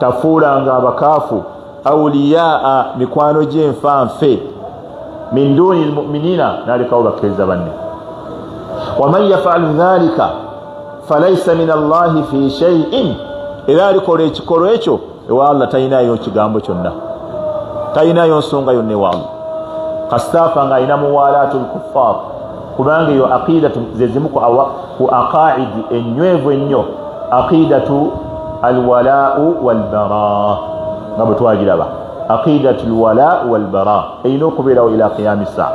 tafuulanga abakaafu awliyaa, mikwano gy'enfanfe, min duni lmuminina, nalekawo bakkiriza banne. Waman yafalu dhalika falaisa min allahi fi shaiin, era alikola ekikolwa ekyo ewa Allah talinayo kigambo kyonna, talinayo nsonga yonna ewa Allah, kasitaafa nga alina muwalaatu lkuffar, kubanga eyo aqidatu zezimu ku aqaidi enywevu ennyo, aqidatu alwalau walbara, nga bwe twagiraba, aqidatu lwalau walbara erina okubeerawo ila qiyami saa,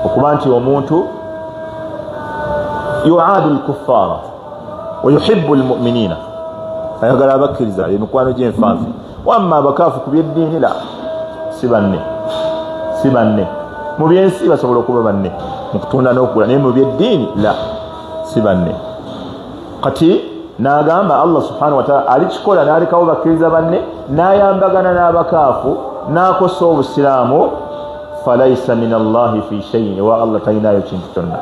okuba nti omuntu yuadu lkuffara wa yuhibu lmuminina, ayagala abakkiriza emikwano gy'enfanfe, wamma abakaafu ku byeddiini la, si banne, si banne. Mu byensi basobola okuba banne mu kutunda n'okugula, naye mu byeddiini la, si banne. Kati n'agamba Allah subhanahu wataala alikikola n'alekawo bakkiriza banne n'ayambagana n'abakaafu n'akosa obusiraamu, falaisa min allahi fi shaiin, ewa Allah talinayo kintu kyonna,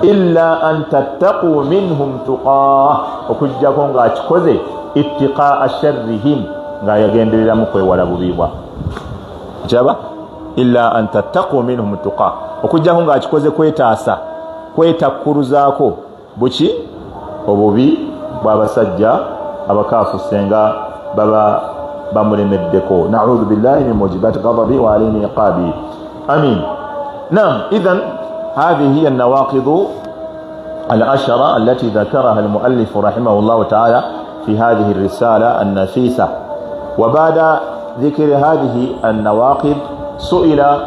illa an tattaquu minhum tuqaa, okujjako ng'akikoze ittiqaa sharrihim, ng'ayagendereramu kwewala bubi bwa kiraba, illa an tattaquu minhum tuqaa, okujjako ng'akikoze kwetaasa, kwetakkuluzaako buki obubi bw'abasajja abakaafu senga baba bamulemeddeko. Naudhu billahi min mujibati ghadabi wa alimi iqabi, amin. Nam, idhan hadhihi hiya nawaqidu alashara allati dhakaraha almuallifu rahimahu llahu taala fi hadhihi risala annafisa. Wa bada dhikri hadhihi annawaqid suila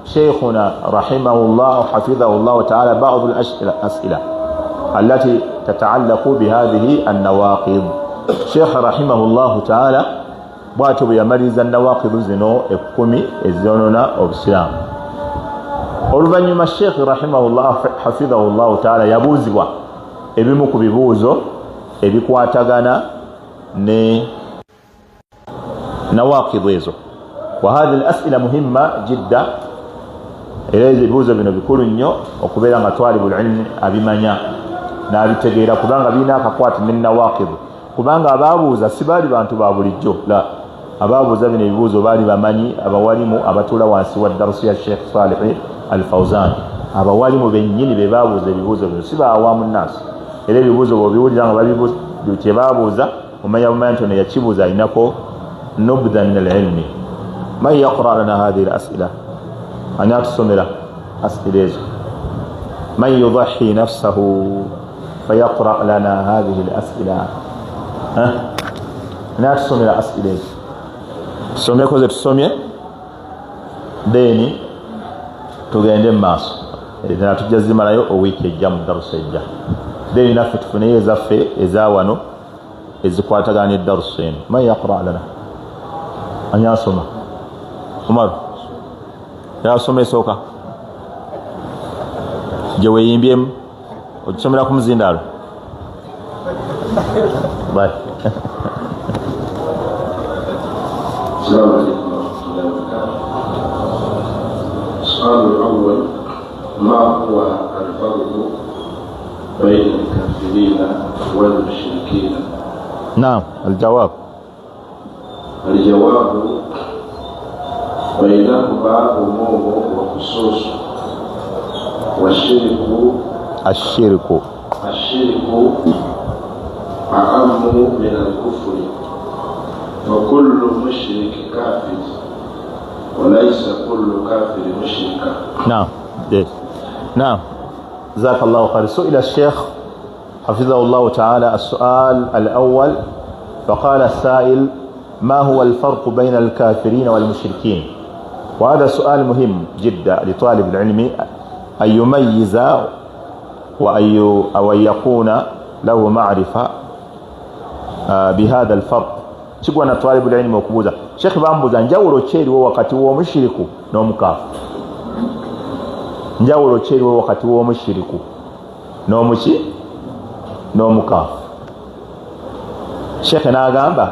sheikhuna rahimahu llah hafidhahu llahu taala badu alasila allati tataallaqu bihadhihi annawaqid. Sheikh rahimahu llahu taala bwatyo bwe yamaliriza nawaqidu zino 10 ezonona obusiraamu. Oluvannyuma Sheikh rahimahullah hafidhahu llahu taala yabuuzibwa ebimu ku bibuuzo ebikwatagana ne nawaqidu ezo, wa hadhihi lasila muhimma jidda, era ebibuuzo bino bikulu nnyo okubeera nga twalibu lilmi abimanya n'abitegeera, kubanga birina akakwate ne nawaqidu, kubanga abaabuuza si baali bantu ba bulijjo, la, abaabuuza bino ebibuuzo baali bamanyi abawalimu abatuula wansi wa darusu ya Sheikh Salihi Al Fauzan, abawalimu bennyini be baabuuza ebibuuzo bino, si baawamu nnaasi. Era ebibuuzo bwebiwulira nga kyebabuuza Omanya bumanya nti ono yakibuuza alinako nubdha min alilmi. Man yaqra lana hathihi lasila? Ani atusomera asila ezo? Man yudahi nafsahu fayaqra lana hathihi lasila? Ani atusomera asila ezo? Tusomeko ze tusomye, then tugende mu maaso. Era tujja zimalayo owiiki ejja mu darusa ejja, then naffe tufuneyo ezaffe ezawano ezikwatagana neddarusa eno. Man yaqra lana? Ani asoma? Umaru yasoma esooka gye weyimbyemu, ogisomera ku muzindaalo. Bye. السلام عليكم ورحمة الله وبركاته. السؤال الأول: ما هو الفرق بين الكافرين والمشركين؟ نعم، الجواب. الجواب: بينهما عموم وخصوص، والشرك الشرك الشرك أعم من الكفر، وكل مشرك كافر، وليس كل كافر مشركا. نعم جيد. نعم، جزاك الله خير. سئل الشيخ حفظه الله تعالى السؤال الأول، فقال السائل: ما هو الفرق بين الكافرين والمشركين؟ وهذا سؤال مهم جدا لطالب العلم أن يميز أو أن يكون له معرفة بهذا الفرق. Kigwana طالب العلم okubuuza. Sheekh bambuuza, njawulo ki eriwo wakati w'omushiriku n'omukaafu? Njawulo ki eriwo wakati w'omushiriku n'omuki n'omukaafu? Sheekhe n'agamba: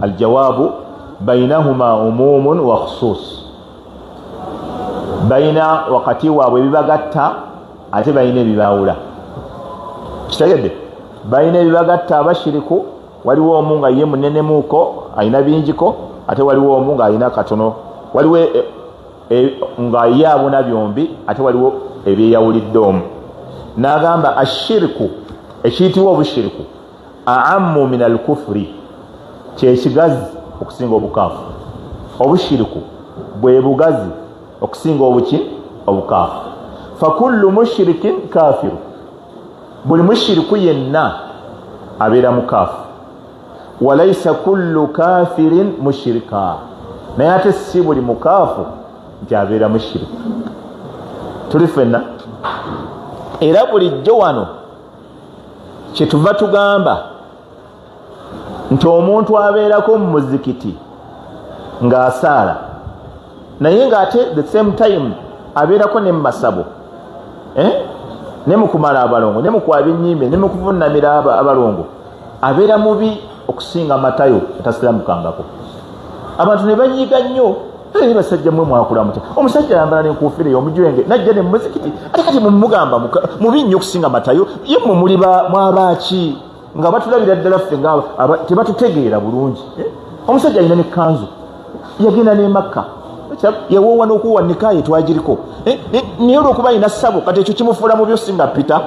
aljawaabu bainahuma umumun wa khusus. Balina wakati waabwe ebibagatta, ate balina ebibawula. Kitegedde? Balina ebibagatta. Abashiriku waliwo omu nga ye munenemuuko, alina bingiko, ate waliwo omu nga alina katono. Waliwo nga ye abuna byombi, ate waliwo ebyeyawulidde omu. N'agamba ashiriku, ekiyitibwa obushiriku, aamu min alkufuri, kyekigazi okusinga obukaafu. Obushiriku bwe bugazi okusinga obuki obukaafu. Fakullu mushirikin kafiru, buli mushiriku yenna abeera mukaafu. Walaisa kullu kafirin mushirika, naye ate si buli mukaafu nti abeera mushiriku. Tuli ffenna? Era bulijjo wano kyetuva tugamba nti omuntu abeerako mu muzikiti ng'asaala, naye ng'ate the same time abeerako ne mu masabo, eh? Ne mu kumala abalongo, ne mu kwaba ennyimbe, ne mu kuvunnamira abalongo, abeera mubi okusinga Matayo atasiramukangako. Abantu ne banyiga nnyo. "Naye basajja mmwe mwakula mutya? Omusajja ayambala nenkuufira ey'omujwenge najja ne muzikiti, ate kati mumugamba mubi nnyo okusinga Matayo. Ye mmwe muli mwabaaki?" Nga batulabira ddala ffe nga tebatutegeera bulungi, eh? Omusajja alina nekkanzu, yagenda ne Makka, yawoowa n'okuwa nikaye twagiriko, eh, naye olwokuba alina ssabo, kati ekyo kimufuula mubi osinga Pita.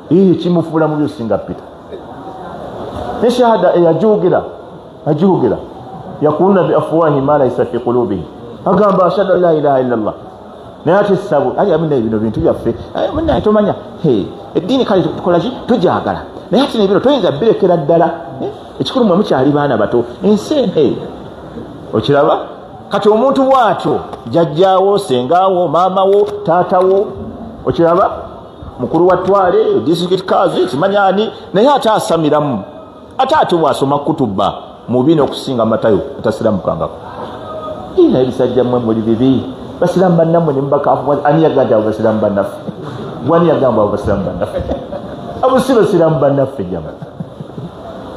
Kimufuula mubi osinga Pita. Ne shahada eyajogera ajogera, yakuluna bi afwahi ma laisa fi qulubihim, agamba ashhadu an la ilaha illa Allah, naye ate essabo ali amina. Bino bintu byaffe munaye, tomanya eddiini kale tukolaki, tujagala, naye ate nebino toyinza birekera ddala. Ekikulu mwe mukyali baana bato, ensi eno okiraba. Kati omuntu bwatyo, jjajjaawo, sengaawo, maamawo, taatawo, okiraba, mukulu wa twale district kazi kimanya ani, naye ate asamiramu, ate bwasoma kutuba mubi n'okusinga Matayo atasiramukangako. Naye bisajja mmwe muli bibi, basiramu bannammwe nemubakafu. Ani yagamba abo basiramu bannaffe? Gwani yagamba abo basiramu bannaffe? Abo si basiramu bannaffe jama,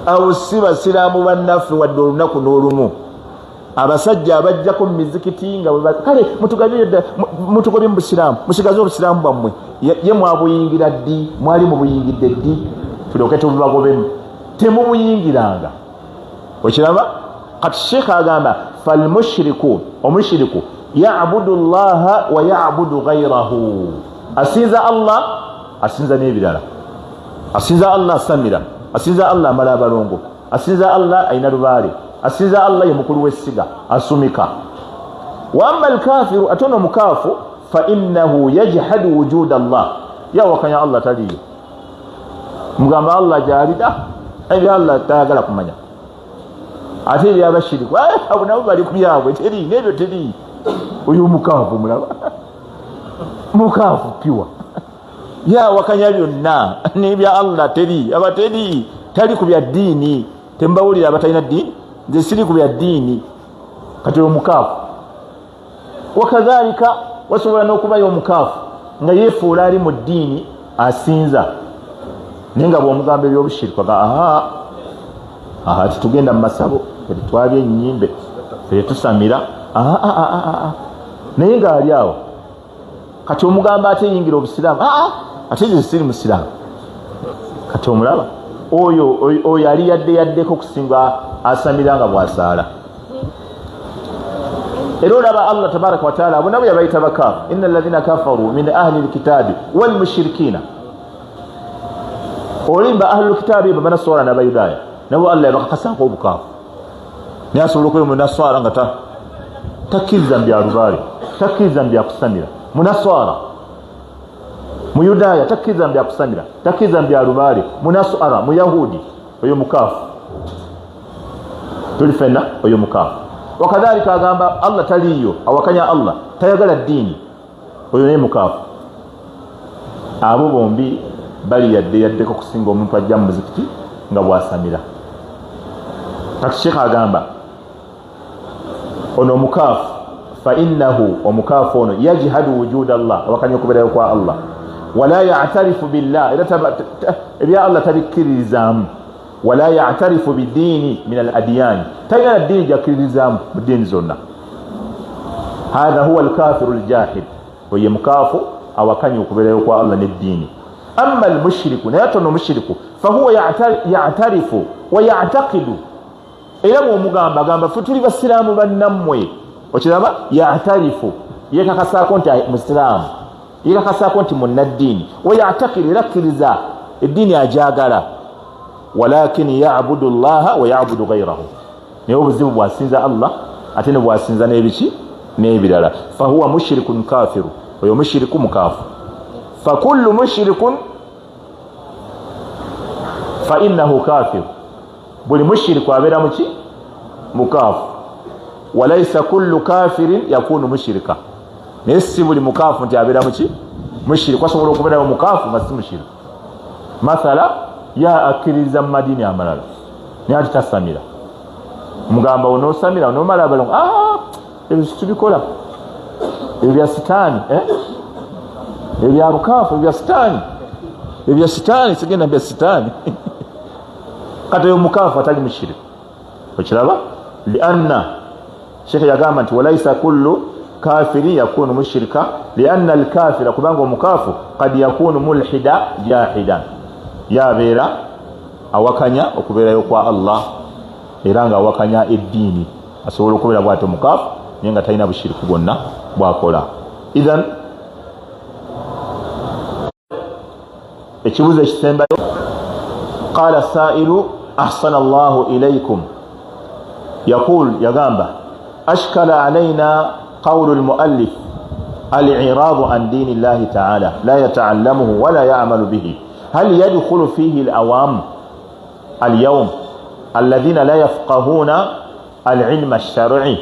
abo si basiramu bannaffe wadde olunaku n'olumu. Abasajja abajjako mu mizikiti nga kale mutugobye mu busiraamu, musigaze obusiraamu bwammwe. Ye mwabuyingira ddi? Mwali mubuyingidde ddi tulyoke tububagobemu? Temubuyingiranga. Okiraba? Kati sheekh agamba falmushiriku, omushiriku yabudu llaha wa yabudu gairahu, asinza Allah, asinza n'ebirala, asinza Allah asamira, asinza Allah amala abalongo. Asinza Allah alina lubaale, asinza Allah ye mukulu w'essiga, asumika. Wa amma alkafiru, ate ono omukaafu, fa innahu yajhadu wujuda Allah, yawakanya Allah taliyo. Mugamba Allah gyali, ebya Allah tayagala kumanya. Ate ebyabashiriku abo nabo bali ku byabwe, teri nebyo teri. Oyo omukaafu mulaba mukaafu piwa, yawakanya byonna nebya Allah teri, aba teri, tali ku bya ddiini. Tembawulira abatalina ddiini, nze siri ku bya ddiini. Kati oyo mukaafu. Wakadhalika wasobola n'okubayo omukaafu nga yeefuula ali mu ddiini asinza, naye nga bwomugamba ebyobushiriku aga aha aha, titugenda mu masabo, tetwabya ennyimbe, tetusamira, naye ng'ali awo. Kati omugamba ate yingira obusiraamu, ate nze siri musiraamu. Kati omulaba oyo oyo ali yadde yaddeko okusinga asamira nga bwasaala. Era olaba Allah tabaraka wataala abo nabo yabayita bakaafu, inna alladhina kafaru min ahli lkitaabi walmushirikina. Olimba ahlu lkitaabi ebo banaswara n'abayudaaya, nabo Allah yabakakasaako obukaafu. Naye asobola okuba munaswara nga takkiriza mu byalubaale, takkiriza mu byakusamira. Munaswara muyudaaya takkiriza mu byakusamira, takkiriza mu byalubaale. Munaswara muyahudi oyo mukaafu, tuli fenna, oyo mukaafu. Wakadhalika agamba Allah taliiyo, awakanya Allah, tayagala ddiini, oyo naye mukaafu. Abo bombi bali yadde yaddeko kusinga omuntu ajja mu muzikiti nga bwasamira. Kati sheekh agamba ono omukaafu, fa innahu, omukaafu ono yajhadu wujuda Allah, awakanya okubeerayo kwa Allah, wala yatarifu billah, era ebya Allah tabikkiririzaamu, wala yatarifu bidiini min al adiyani, talina na ddiini gyakkiririzaamu mu ddiini zonna. Hatha huwa alkafiru ljahid, oye mukaafu awakanya okubeerayo kwa Allah neddiini. Amma almushiriku, naye ate ono omushiriku, fahuwa yatarifu wa yatakidu, era bwomugamba agamba fe tuli basiraamu bannammwe. Okiraba, yatarifu, yekakasaako nti musiraamu, yekakasaako nti munnaddiini, wayatakidu, era akkiriza eddiini agyagala, walakin yabudu llaha wa yabudu gairahu, naye obuzibu bwasinza Allah ate ne bwasinza n'ebiki n'ebirala. Fahuwa mushirikun kafiru, oyo mushiriku mukaafu. Fakullu mushirikun fainnahu kafiru, buli mushiriku abeera muki? Mukaafu. Walaisa kullu kafirin yakunu mushirika, naye si buli mukaafu nti abeera muki? Mushiriku. Asobola okubeerayo mukaafu nga si mushiriku. Mathala ya akkiririza mu madiini amalala naye ati tasamira. Mugamba onoosamira onoomala abalongo, ebyo situbikola, ebyo bya sitaani, ebyo bya bukaafu, ebyo bya sitaani, ebyo bya sitaani, sigenda bya sitaani. Kati oyo mukaafu atali mushiriku. Okiraba, lianna shekhe yagamba nti walaisa kullu kafiri yakunu mushirika, lianna alkafira, kubanga omukaafu kad yakunu mulhida jahidan, yabeera awakanya okubeerayo kwa Allah era nga awakanya eddiini. Asobola okubeera bwati omukaafu naye nga talina bushiriku bwonna bwakola. Ithan ekibuzo ekisembayo, qala sailu ahsana llahu ilaikum, yaqul, yagamba ashkala alaina qawlu lmuallif aliradu an dini llahi taala la yataallamuhu wala yamalu bihi, hal yadkhulu fihi alawam alyawm alladhina la yafqahuna alilma alshar'i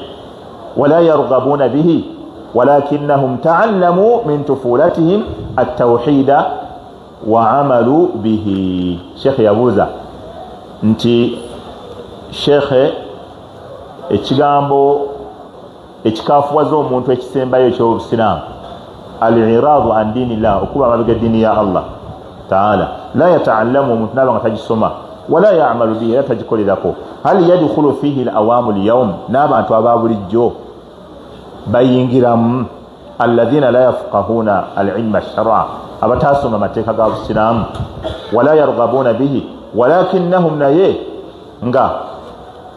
wala yarghabuna bihi walakinahum taallamu min tufulatihim altawhida wa amalu bihi. Shekhe yabuuza nti shekhe, ekigambo ekikafuwaza omuntu ekisembayo ekyobusiraamu, aliradu an dini llah, okuba amabega eddiini ya Allah taala, la yataallamu, omuntu naaba nga tagisoma, wala yamalu bihi, era tagikolerako, hal yadkhulu fihi lawamu lyaum, n'abantu aba bulijjo bayingiramu, alladhina la yafqahuna alilma shara, abatasoma mateeka ga busiraamu, wala yargabuna bihi, walakinahum, naye nga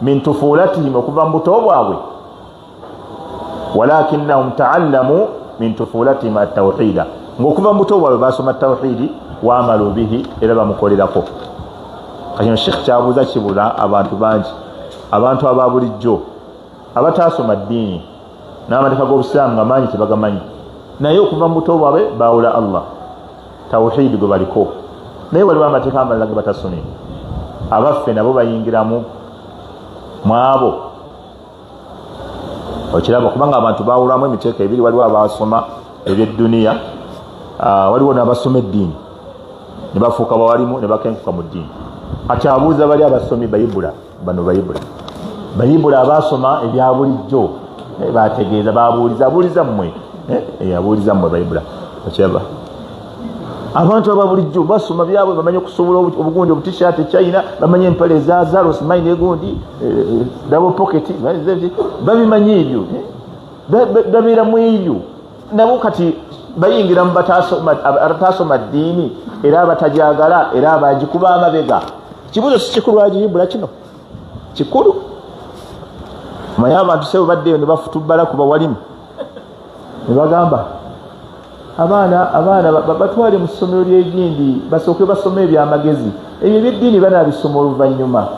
min tufulatihim, okuva mu buto bwabwe, walakinahum taallamu min tufulatihim atawhida, ngaokuva mu buto bwabwe basoma tawhidi, waamalu bihi, era bamukolerako. Kati Sheikh kyabuuza kibula abantu bangi, abantu aba bulijjo abataasoma ddiini n'amateeka g'obusiraamu nga mangi tebagamanyi, naye okuva mu buto bwabwe baawula Allah, tawhidi gwe baliko, naye waliwo amateeka amalala ge batasomye. Abaffe nabo bayingiramu mwabo? Okiraba, kubanga abantu bawulwamu emiteeko ebiri, waliwo abasoma ebyedduniya, waliwo n'abasoma eddiini ne bafuuka bawalimu ne bakenkuka mu ddiini. Kati abuuza bali abasomi bayibula, bano bayibula abasoma ebya bulijjo bategeeza, babuuliza, abuuliza mmwe, abuuliza mmwe bayibula. Okiraba, abantu aba bulijjo basoma byabwe, bamanye okusobola obugundi obutishaati China, bamanye empale ezazalo simanyi negundi double pocket, babimanyi ebyo, babeera mu ebyo nabo. Kati bayingira mu abatasoma ddiini era abatajagala era abagikuba amabega. Kibuuzo si kikulu agiyibula, kino kikulu. Manye abantu sebo baddeyo ne bafutubbala ku bawalimu ne bagamba abaana batwale mu ssomero ly'egindi basooke basome ebyamagezi, ebyo ebyeddiini banaabisoma oluvannyuma.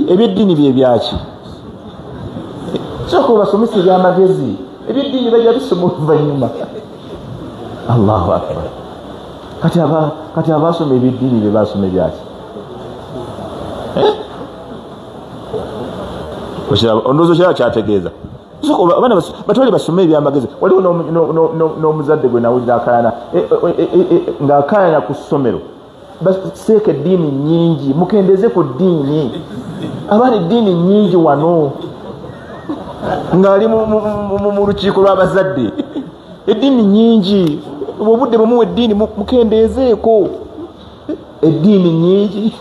Ebyeddiini bye byaki? Sooka obasomesa ebyamagezi, ebyeddiini bajja bisoma oluvannyuma. Allahu akbar. Kati abasoma ebyeddiini bye basoma ebyaki? Ondowooza kiraba kyategeeza abaana batwale basome ebyamagezi. Waliwo n'omuzadde gwe nawulira akayana ng'akayana ku ssomero, baseeka eddiini nnyingi, mukendeze ku ddiini, abaana eddiini nnyingi wano, ng'ali mu lukiiko lw'abazadde, eddiini nnyingi, obudde bwemuwa eddiini mukendeezeeko, eddiini nnyingi,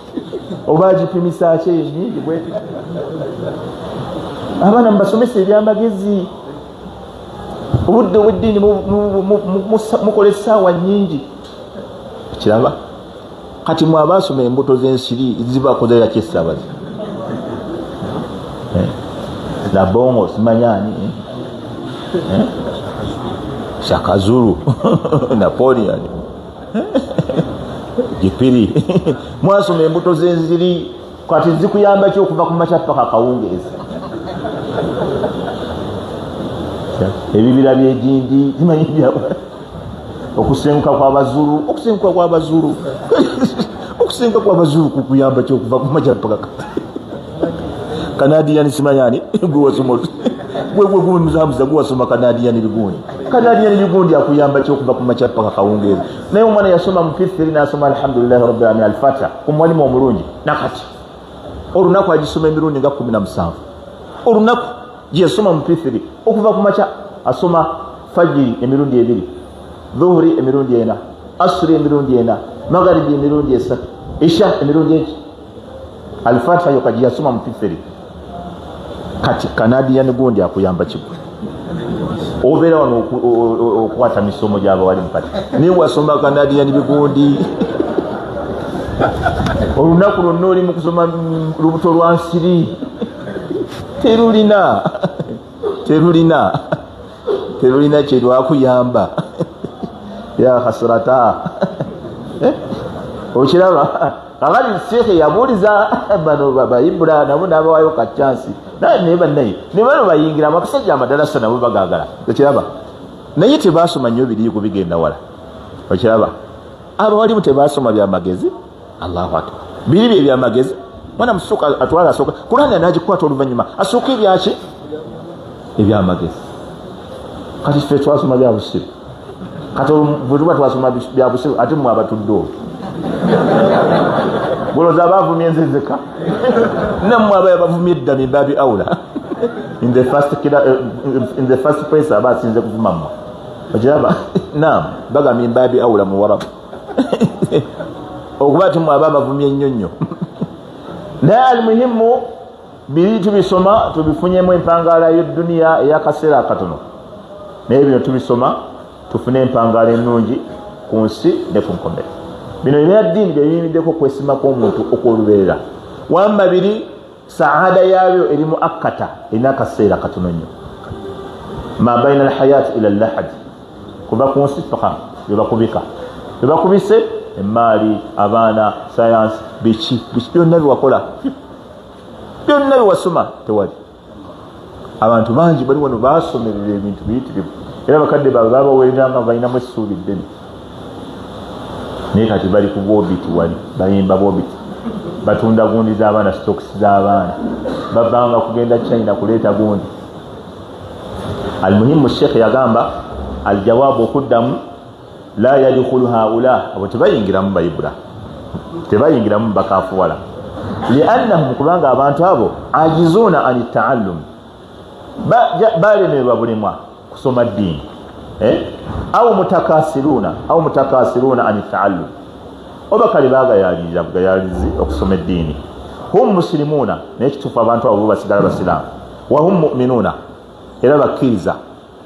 oba agipimisa ki eyo nnyingi bweti? Abaana mubasomesa ebyamagezi, obudde obweddiini mukola essaawa nnyingi. Kiraba kati mwe abaasoma embuto z'ensiri zibakozera ki essaabazi nabongo simanyani Shakazulu, Napoleon, Gipiri, mwasoma embuto z'enziri, kati zikuyamba ki okuva ku makya paka akawungeezi? Ebibira byegindi zimanyi okusenguka kw'abazulu, okusenguka kw'abazulu, okusenguka kw'abazulu kukuyamba ki okuva ku makya paka Canadian simanyani? Gwewasoma gwemuzamuza, gwewasoma Canadian bigundi, Canadian bigundi akuyamba ki okuva ku makya paka kawungeezi? Naye omwana yasoma mu P3 nasoma alhamdulillahi rabbil alamin, alfatiha ku mwalimu omulungi, nakati olunaku agisoma emirundi nga 17 olunaku gyeyasoma mu P3. Okuva ku makya asoma fajiri emirundi 2, dhuhuri emirundi 4, asuri emirundi 4, magharibi emirundi 3, isha emirundi eki, alfatiha yoka gyeyasoma mu P3. Kati Canadian gundi akuyamba kigwe obeera wano okukwata misomo gy'abawalimu, kati naye wasoma Canadian bigundi, olunaku lwonna oli mu kusoma lubuto lwa nsiri, terulina terulina terulina kyerwakuyamba. Ya hasrata. Okiraba, kakati Sheikh yabuuliza bano bayibula nabo n'abawayo ka chance, naye bannaye ne bano bayingira abasajja amadalasa nabo bagagala. Okiraba, naye tebasoma nnyo biriiko bigenda wala. Okiraba, abawalimu tebasoma byamagezi. Allahu akbar, biri bye byamagezi. Mwana musooka atwala asooka Kurani anagikwata oluvannyuma asooka ebyaki ebyamagezi. Kati ffe twasoma bya busiru, kati bwe tuba twasoma bya busiru, ate mmwe abatudde olwo golooza abaavumye nze nzeka, nammwe aba yabavumye edda mimbabi aula in the first place aba asinze kuvuma mmwe. Okiraba, nam baga mimbabi aula mu warabu okuba ti mmwe aba abavumye nnyo nnyo. Naye almuhimu biri tubisoma tubifunyemu empangaala y'edduniya ey'akaseera akatono, naye bino tubisoma tufune empangaala ennungi ku nsi ne ku nkomero. Bino ebyaddiini bye biyimiddeko okwesima kw'omuntu okw'olubeerera, wamba biri saada yaabyo eri mu akkata, erina akaseera katono nnyo, ma baina alhayati ila lahadi, kuva ku nsi paka lwebakubika lwebakubise. Emaali, abaana, sayansi, biki biki byonna byewakola, byonna byewasoma tewali. Abantu bangi bali wano basomerera ebintu biyitirivu, era bakadde baabwe babaweereranga balinamu essuubi ddene, naye kati bali ku bwobiti, wali bayimba bwobiti, batunda gundi z'abaana, stocks z'abaana, babanga kugenda China kuleeta gundi. Almuhimu, sheekhe yagamba aljawaabu, okuddamu, la yadkhulu haula, abo tebayingiramu bayibula, tebayingiramu bakafuwala, liannahum, kubanga abantu abo ajizuuna an taallum, balemerwa bulemwa kusoma ddiini, au mutakasiruuna, au mutakasiruuna an taallum, oba kale bagayalirira bugayalizi okusoma eddiini. Hum musilimuuna, naye kituufu abantu abo bo basigala basiraamu, wahum muminuuna, era bakkiriza,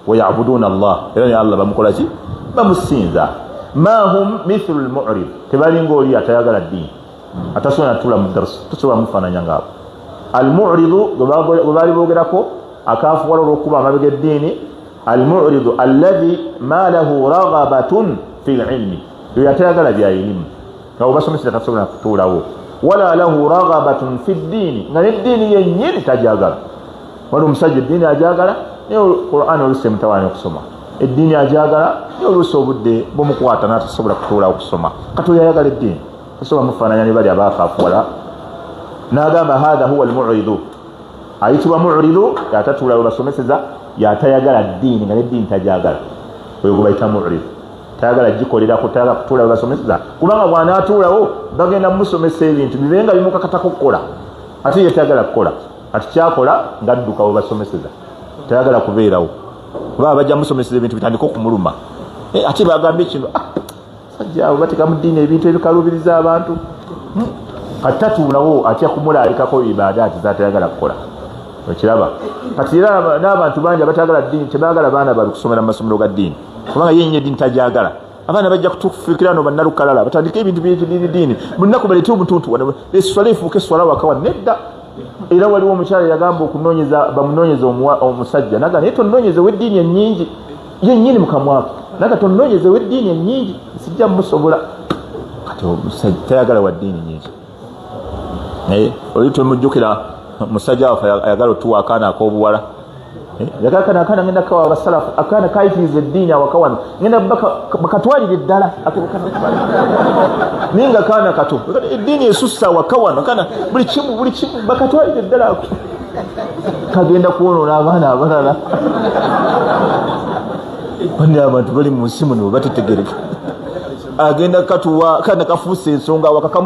wayabuduuna Allah, era ne Allah bamukolaki? Bamusinza. Ma hum mithlu lmurid, tebalinga oli atayagala ddiini, atasobola natula mu darusu, tosobola mufaananya ngaabo. Almuridu gwe baali boogerako, akafuwala olwokuba amabega eddiini, almuridu alladhi ma lahu ragabatun fi lilmi, oyo atayagala bya ilimu, nga webasomeseza tasobola kutuulawo, wala lahu ragabatun fi ddiini, nga neddiini yennyini tajagala. Wali omusajja eddiini ajagala, naye Quran oluusi emutawaanya okusoma. Eddiini ajagala, naye oluusi obudde bumukwata natasobola kutuulawo kusoma. Kati oyo ayagala eddiini tasobola mufaananya ne bali abakafuwala. N'agamba hatha huwa almuridu, ayitibwa muridu yatatuula webasomeseza, yatayagala ddiini, nga neddiini tajagala, oyo gwe bayita muridu, tayagala gikolerako, tayagala kutuula webasomeseza, kubanga bw'anaatuulawo bagenda mumusomesa ebintu bibe nga bimukakatako kukola, ate ye tayagala kukola. Kati kyakola ngadduka webasomeseza, tayagala kubeerawo, kuba bajja musomeseza ebintu bitandika okumuluma. Ate bagambye kino, sajja abo bateeka mu ddiini ebintu ebikalubiriza abantu. Kati tatuulawo, atya kumulaalikako ibadaati zatayagala kukola. Okiraba? Kati era n'abantu bangi abatayagala ddiini tebaagala baana baabwe kusomera mu masomero ga ddiini, kubanga ye nyini eddiini tajagala. Abaana bajja kutufikira no bannalukalala, batandike ebintu byekiddiini diini, buli lunaku baleete omutuntu wano, eswala efuuke eswala waka wano. Nedda. Era waliwo omukyala yagamba okunoonyeza, bamunoonyeza omusajja, naga naye tonoonyeza ow'eddiini ennyingi, yennyini mukamwako, naga tonoonyeza ow'eddiini ennyingi, sijja musobola. Kati omusajja tayagala wa ddiini nyingi, naye oli tumujjukira musajja waffe ayagala otuwa akaana ak'obuwala. Yagala kana akaana ngenda kawa abasalafu, akaana kayitiriza eddiini awaka wano, ngenda bakatwalire ddala, naye nga kaana kato, eddiini esussa awaka wano, kana buli kimu, buli kimu bakatwalire ddala, ako kagenda kwonoona abaana abalala. Bane abantu bali mu nsi muno batetegereka. Agenda katuwa kana kafuuse ensonga awaka,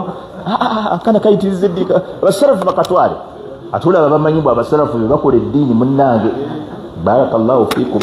akaana kayitiriza eddiini, abasalafu bakatwale. Ate olaba bamanyi bwe abasalafu be bakola eddiini. Munnange, barakallahu fikum.